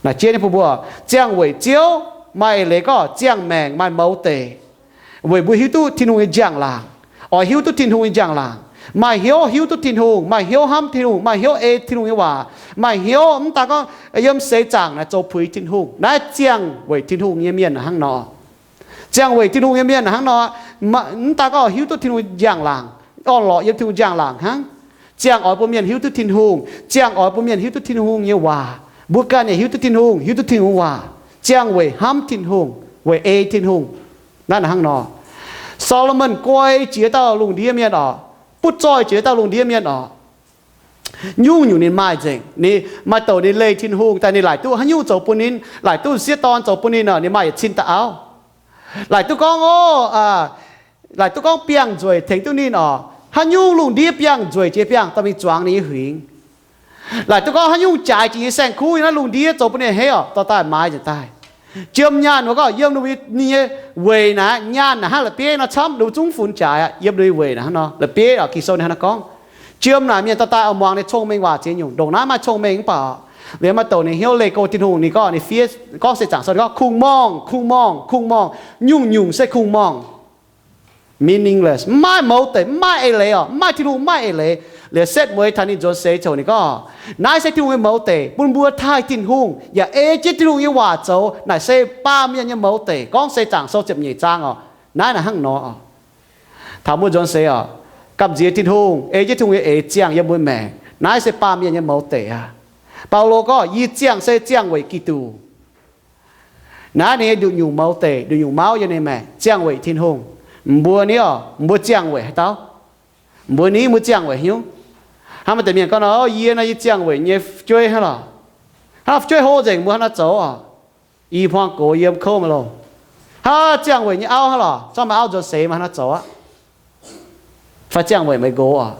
Naaic jiex nyei bun mbuo ziangh weic Ziouv. Maaih eix leiz gorngv ziangh maengc maaih mouz deic, weic mbuo hiuv duqv Tin-Hungh nyei njang-laangc, oix hiuv duqv Tin-Hungh nyei njang-laangc, maaih hnyouv hiuv duqv Tin-Hungh, maaih hnyouv hnamv Tin-Hungh, maaih hnyouv ei Tin-Hungh nyei waac, maaih hnyouv mv daan gorngv yiem seix zaangc naaic zoux puix Tin-Hungh. Naaiv ziangh weic Tin-Hungh nyei mienh hnangv nor. Ziangh weic Tin-Hungh nyei mienh hnangv nor, mv daan gorngv hiuv duqv Tin-Hungh njang-laangc, orn-lorqc yiem Tin-Hungh njang-laangc hnangv. Ziangh oix bun mienh hiuv duqv Tin-Hungh, ziangh oix bun mienh hiuv duqv Tin-Hungh nyei waac. Mbuo ganh yaac hiuv duqv Tin-Hungh, hiuv duqv Tin-Hungh waac, ziangh weic hnamv Tin-Hungh, weic ei Tin-Hungh. Naaiv hnangv nor, Saa^lo^morn guai jiex dauh lungh ndiev mienh oc, butv zoih jiex dauh lungh ndiev mienh oc. Nyungc-nyungc ninh maaih nzengc. Ninh maaih douc ninh leih Tin-Hungh daaih, ninh laaic duqv haaix nyungc zoux bun ninh, laaic duqv sieqv dorn zoux bun ninh oc, ninh maaih yietc cin dauh auv. Laaic duqv gorngv, o, laaic duqv gorngv biangh nzueic tengx duqv ninh oc. Haaix nyungc lungh ndiev biangh nzueic jiex biangh dorh mingh zuangx ninh nyei huingx. Laaic duqv gorngv haaix nyungc jaaix jiex nyei saeng-kuv yiem naaiv lungh ndiev zoux bun ninh a'hneiv oc, dorh daaih maaiz nzengc daaih. Jiem nyaanh wuov gorngv yiem ninh nyei weic naaic, nyaanh naaic hnangv la'bieiv nor camv, ninh zungv funx jaaix aqv. Yiem ninh nyei weic naaic hnangv nor, la'bieiv oc, Ging-Sou ninh hnangv nor gorngv. Jiem naaic mienh dorh daaih oix muangx ninh cong-mengh waac ziex nyungc. Ndongc naaiv maaih cong-mengh mv baac oc, liemh maaih douc ninh hnyouv leih go Tin-Hungh, ninh gorngv ninh fiev, gorngv seix zaangc sou ninh gorngv kungx-morngh, kungx-morngh, kungx-morngh, nyungc-nyungc se kungx-morngh. Meaningless, mv maaih mouz deic, mv maaih eix leiz oc, mv maaih Tin-Hungh, mv maaih eix leiz. Liuz setv mueiz taux ninh nzuonx seix ziouc ninh gorngv, naaiv se Tin-Hungh nyei mouz deic, bun mbuo taaih Tin-Hungh yaac ei jienv Tin-Hungh nyei waac zoux. Naaic se baamh mienh nyei mouz deic. Gorngv seix zaangc sou ziepc nyeic zaang oc, naaiv naaic hnangv nor oc. Taux mbuo nzuonx seix oc, gamh nziex Tin-Hungh, ei jienv Tin-Hungh nyei eix ziangh yiem mbuo maengc. Naaiv se baamh mienh nyei mouz deic aqv. Baulo gorngv, yie ziangh se ziangh weic Giduc. Naaiv ninh nyei nduqc nyungc mouz deic, nduqc nyungc mauv yiem ninh maengc, ziangh weic Tin-Hungh. Mbuo ni oc, mbuo ziangh weic haaix dauh? Mbuo ni mbuo ziangh weic haaix nyungc? Hnangv maaih deix mienh gorngv nor, yie nor yie ziangh weic nyei fu'jueiv hnangv lorqc. Hnangv fu'jueiv hlo nzengc mbuo hnangv nor zoux oc. I hmuangx gox yiem kouv maiv loh. Hnangv ziangh weic nyei auv hnangv lorqc, zorqv meih auv nzuonx seix meih hnangv nor zoux aqv. Fai ziangh weic meih nqox oc.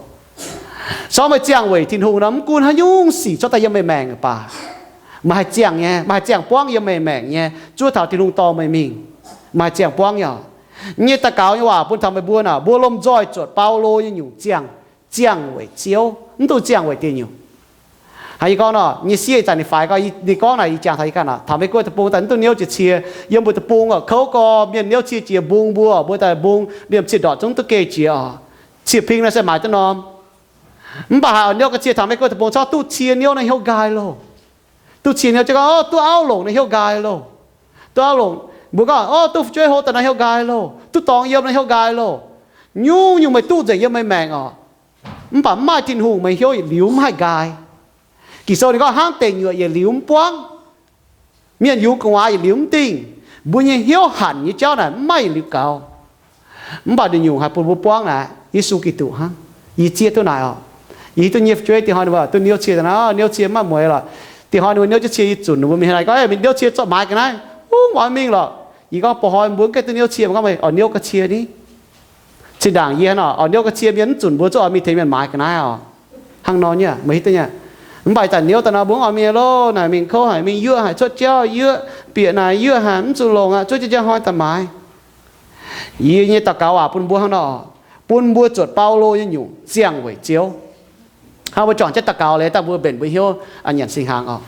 Zorqv meih ziangh weic Tin-Hungh nor, mv gunv haaix nyungc sic cuotv daaih yiem meih maengc baac, meih haih ziangh nyei, meih haih ziangh buangv yiem meih maengc nyei, zuov taux Tin-Hungh dorh meih mingh, meih haih ziangh buangv nyei oc. Nyei daux gaux nyei waac bun taux meih mbuo naaic, mbuo lomh nzoih zuotc Baulo nyei nyungc ziangh, ziangh weic Ziouv, mv dungx ziangh weic dieh nyungc. Haiz yie gorngv nor, nyei sieqv ih zanc ninh faix gorngv, ninh gorngv naaic ih jangx taux yie ganh oc, taux Meiv Guoqv deic-bung daaih mv duqv niouv jiex cie. Yiem mbuo deic-bung oc, kouv gorx mienh niouv cie jiex mbung mbuo, mbuo daaih mbung liemh ciev ndortc zungv duqv geh jiex oc. Cie-ping naaiv se maaiz duqv norm. Mv baac haiz oix niouv ga'cie taux Meiv Guoqv deic-bung corc duqv cie niouv naaiv hnyouv nqaai loh. Duqv cie niouv jienv gorngv, o, duqv auv longc naaiv hnyouv nqaai loh. Duqv auv longc, mbuo gorngv, o, duqv fu'jueiv hlo daaih naaiv hnyouv nqaai loh. Duqv dorngx yiem naaiv hnyouv nqaai loh. Nyungc-nyungc meih duqv nzengc yiem meih maengc oc. Mv baac mv maaih Tin-Hungh meih hnyouv yietc liuz mv haih nqaai. Ging-Sou ninh gorngv hnangv deic nyuoqc yietc liuz mv buangv, mienh yungz gu'nguaaz yietc liuz mv dingh. Mbuo nyei hnyouv hanc nyei jauv naaic mv maaih yietc liuz gaux. Mv baac nduqc nyungc haih bun mbuo buangv naaic Yesu Giduc hnangv. Yie zieqv duqv naaic oc. Yie hiuv duqv nyei fu'jueiv dinh hnoi ninh mbuo duqv niouv cie daaih nor, niouv cie mv maaih mueiz lorqc. Dinh hnoi ninh mbuo niouv jienv cie yie zunc ninh mbuo mingh naaic gorngv, mingh niouv cie zorqv maaiz ga'naaiv. Ungv oix mingh lorqc. Yie gorngv, ba'hnoi mbuo mv gaengh duqv niouv cie, mv gorngv meih oix niouv ga'cie ni. Zinh ndaangc yie hnangv nor oix niouv ga'cie mienh mv zunc mbuo zuqc oix mingh tengx mienh maaiz ga'naaiv oc. Hnangv nor nyei meih hiuv duqv nyei. Mv baac ih zanc niouv daaih nor mbuo mv oix mingh loh, naaic mingh kouv haic, mingh yuoqv haic, cuotv jauv yuoqv, bieqc naaic yuoqv haic, mv zuqc longc aqv, zuov jienv njang hnoi daaih maaiz. Yie nyei daux gaux waac bun mbuo hnangv nor, bun mbuo zuotc Baulo nyei nyungc ziangh weic Ziouv. Hnangv mbuo juangc jienv daux gaux leiz daaih mbuo mbenc mbuo hnyouv nyanc singx hnaangx oc.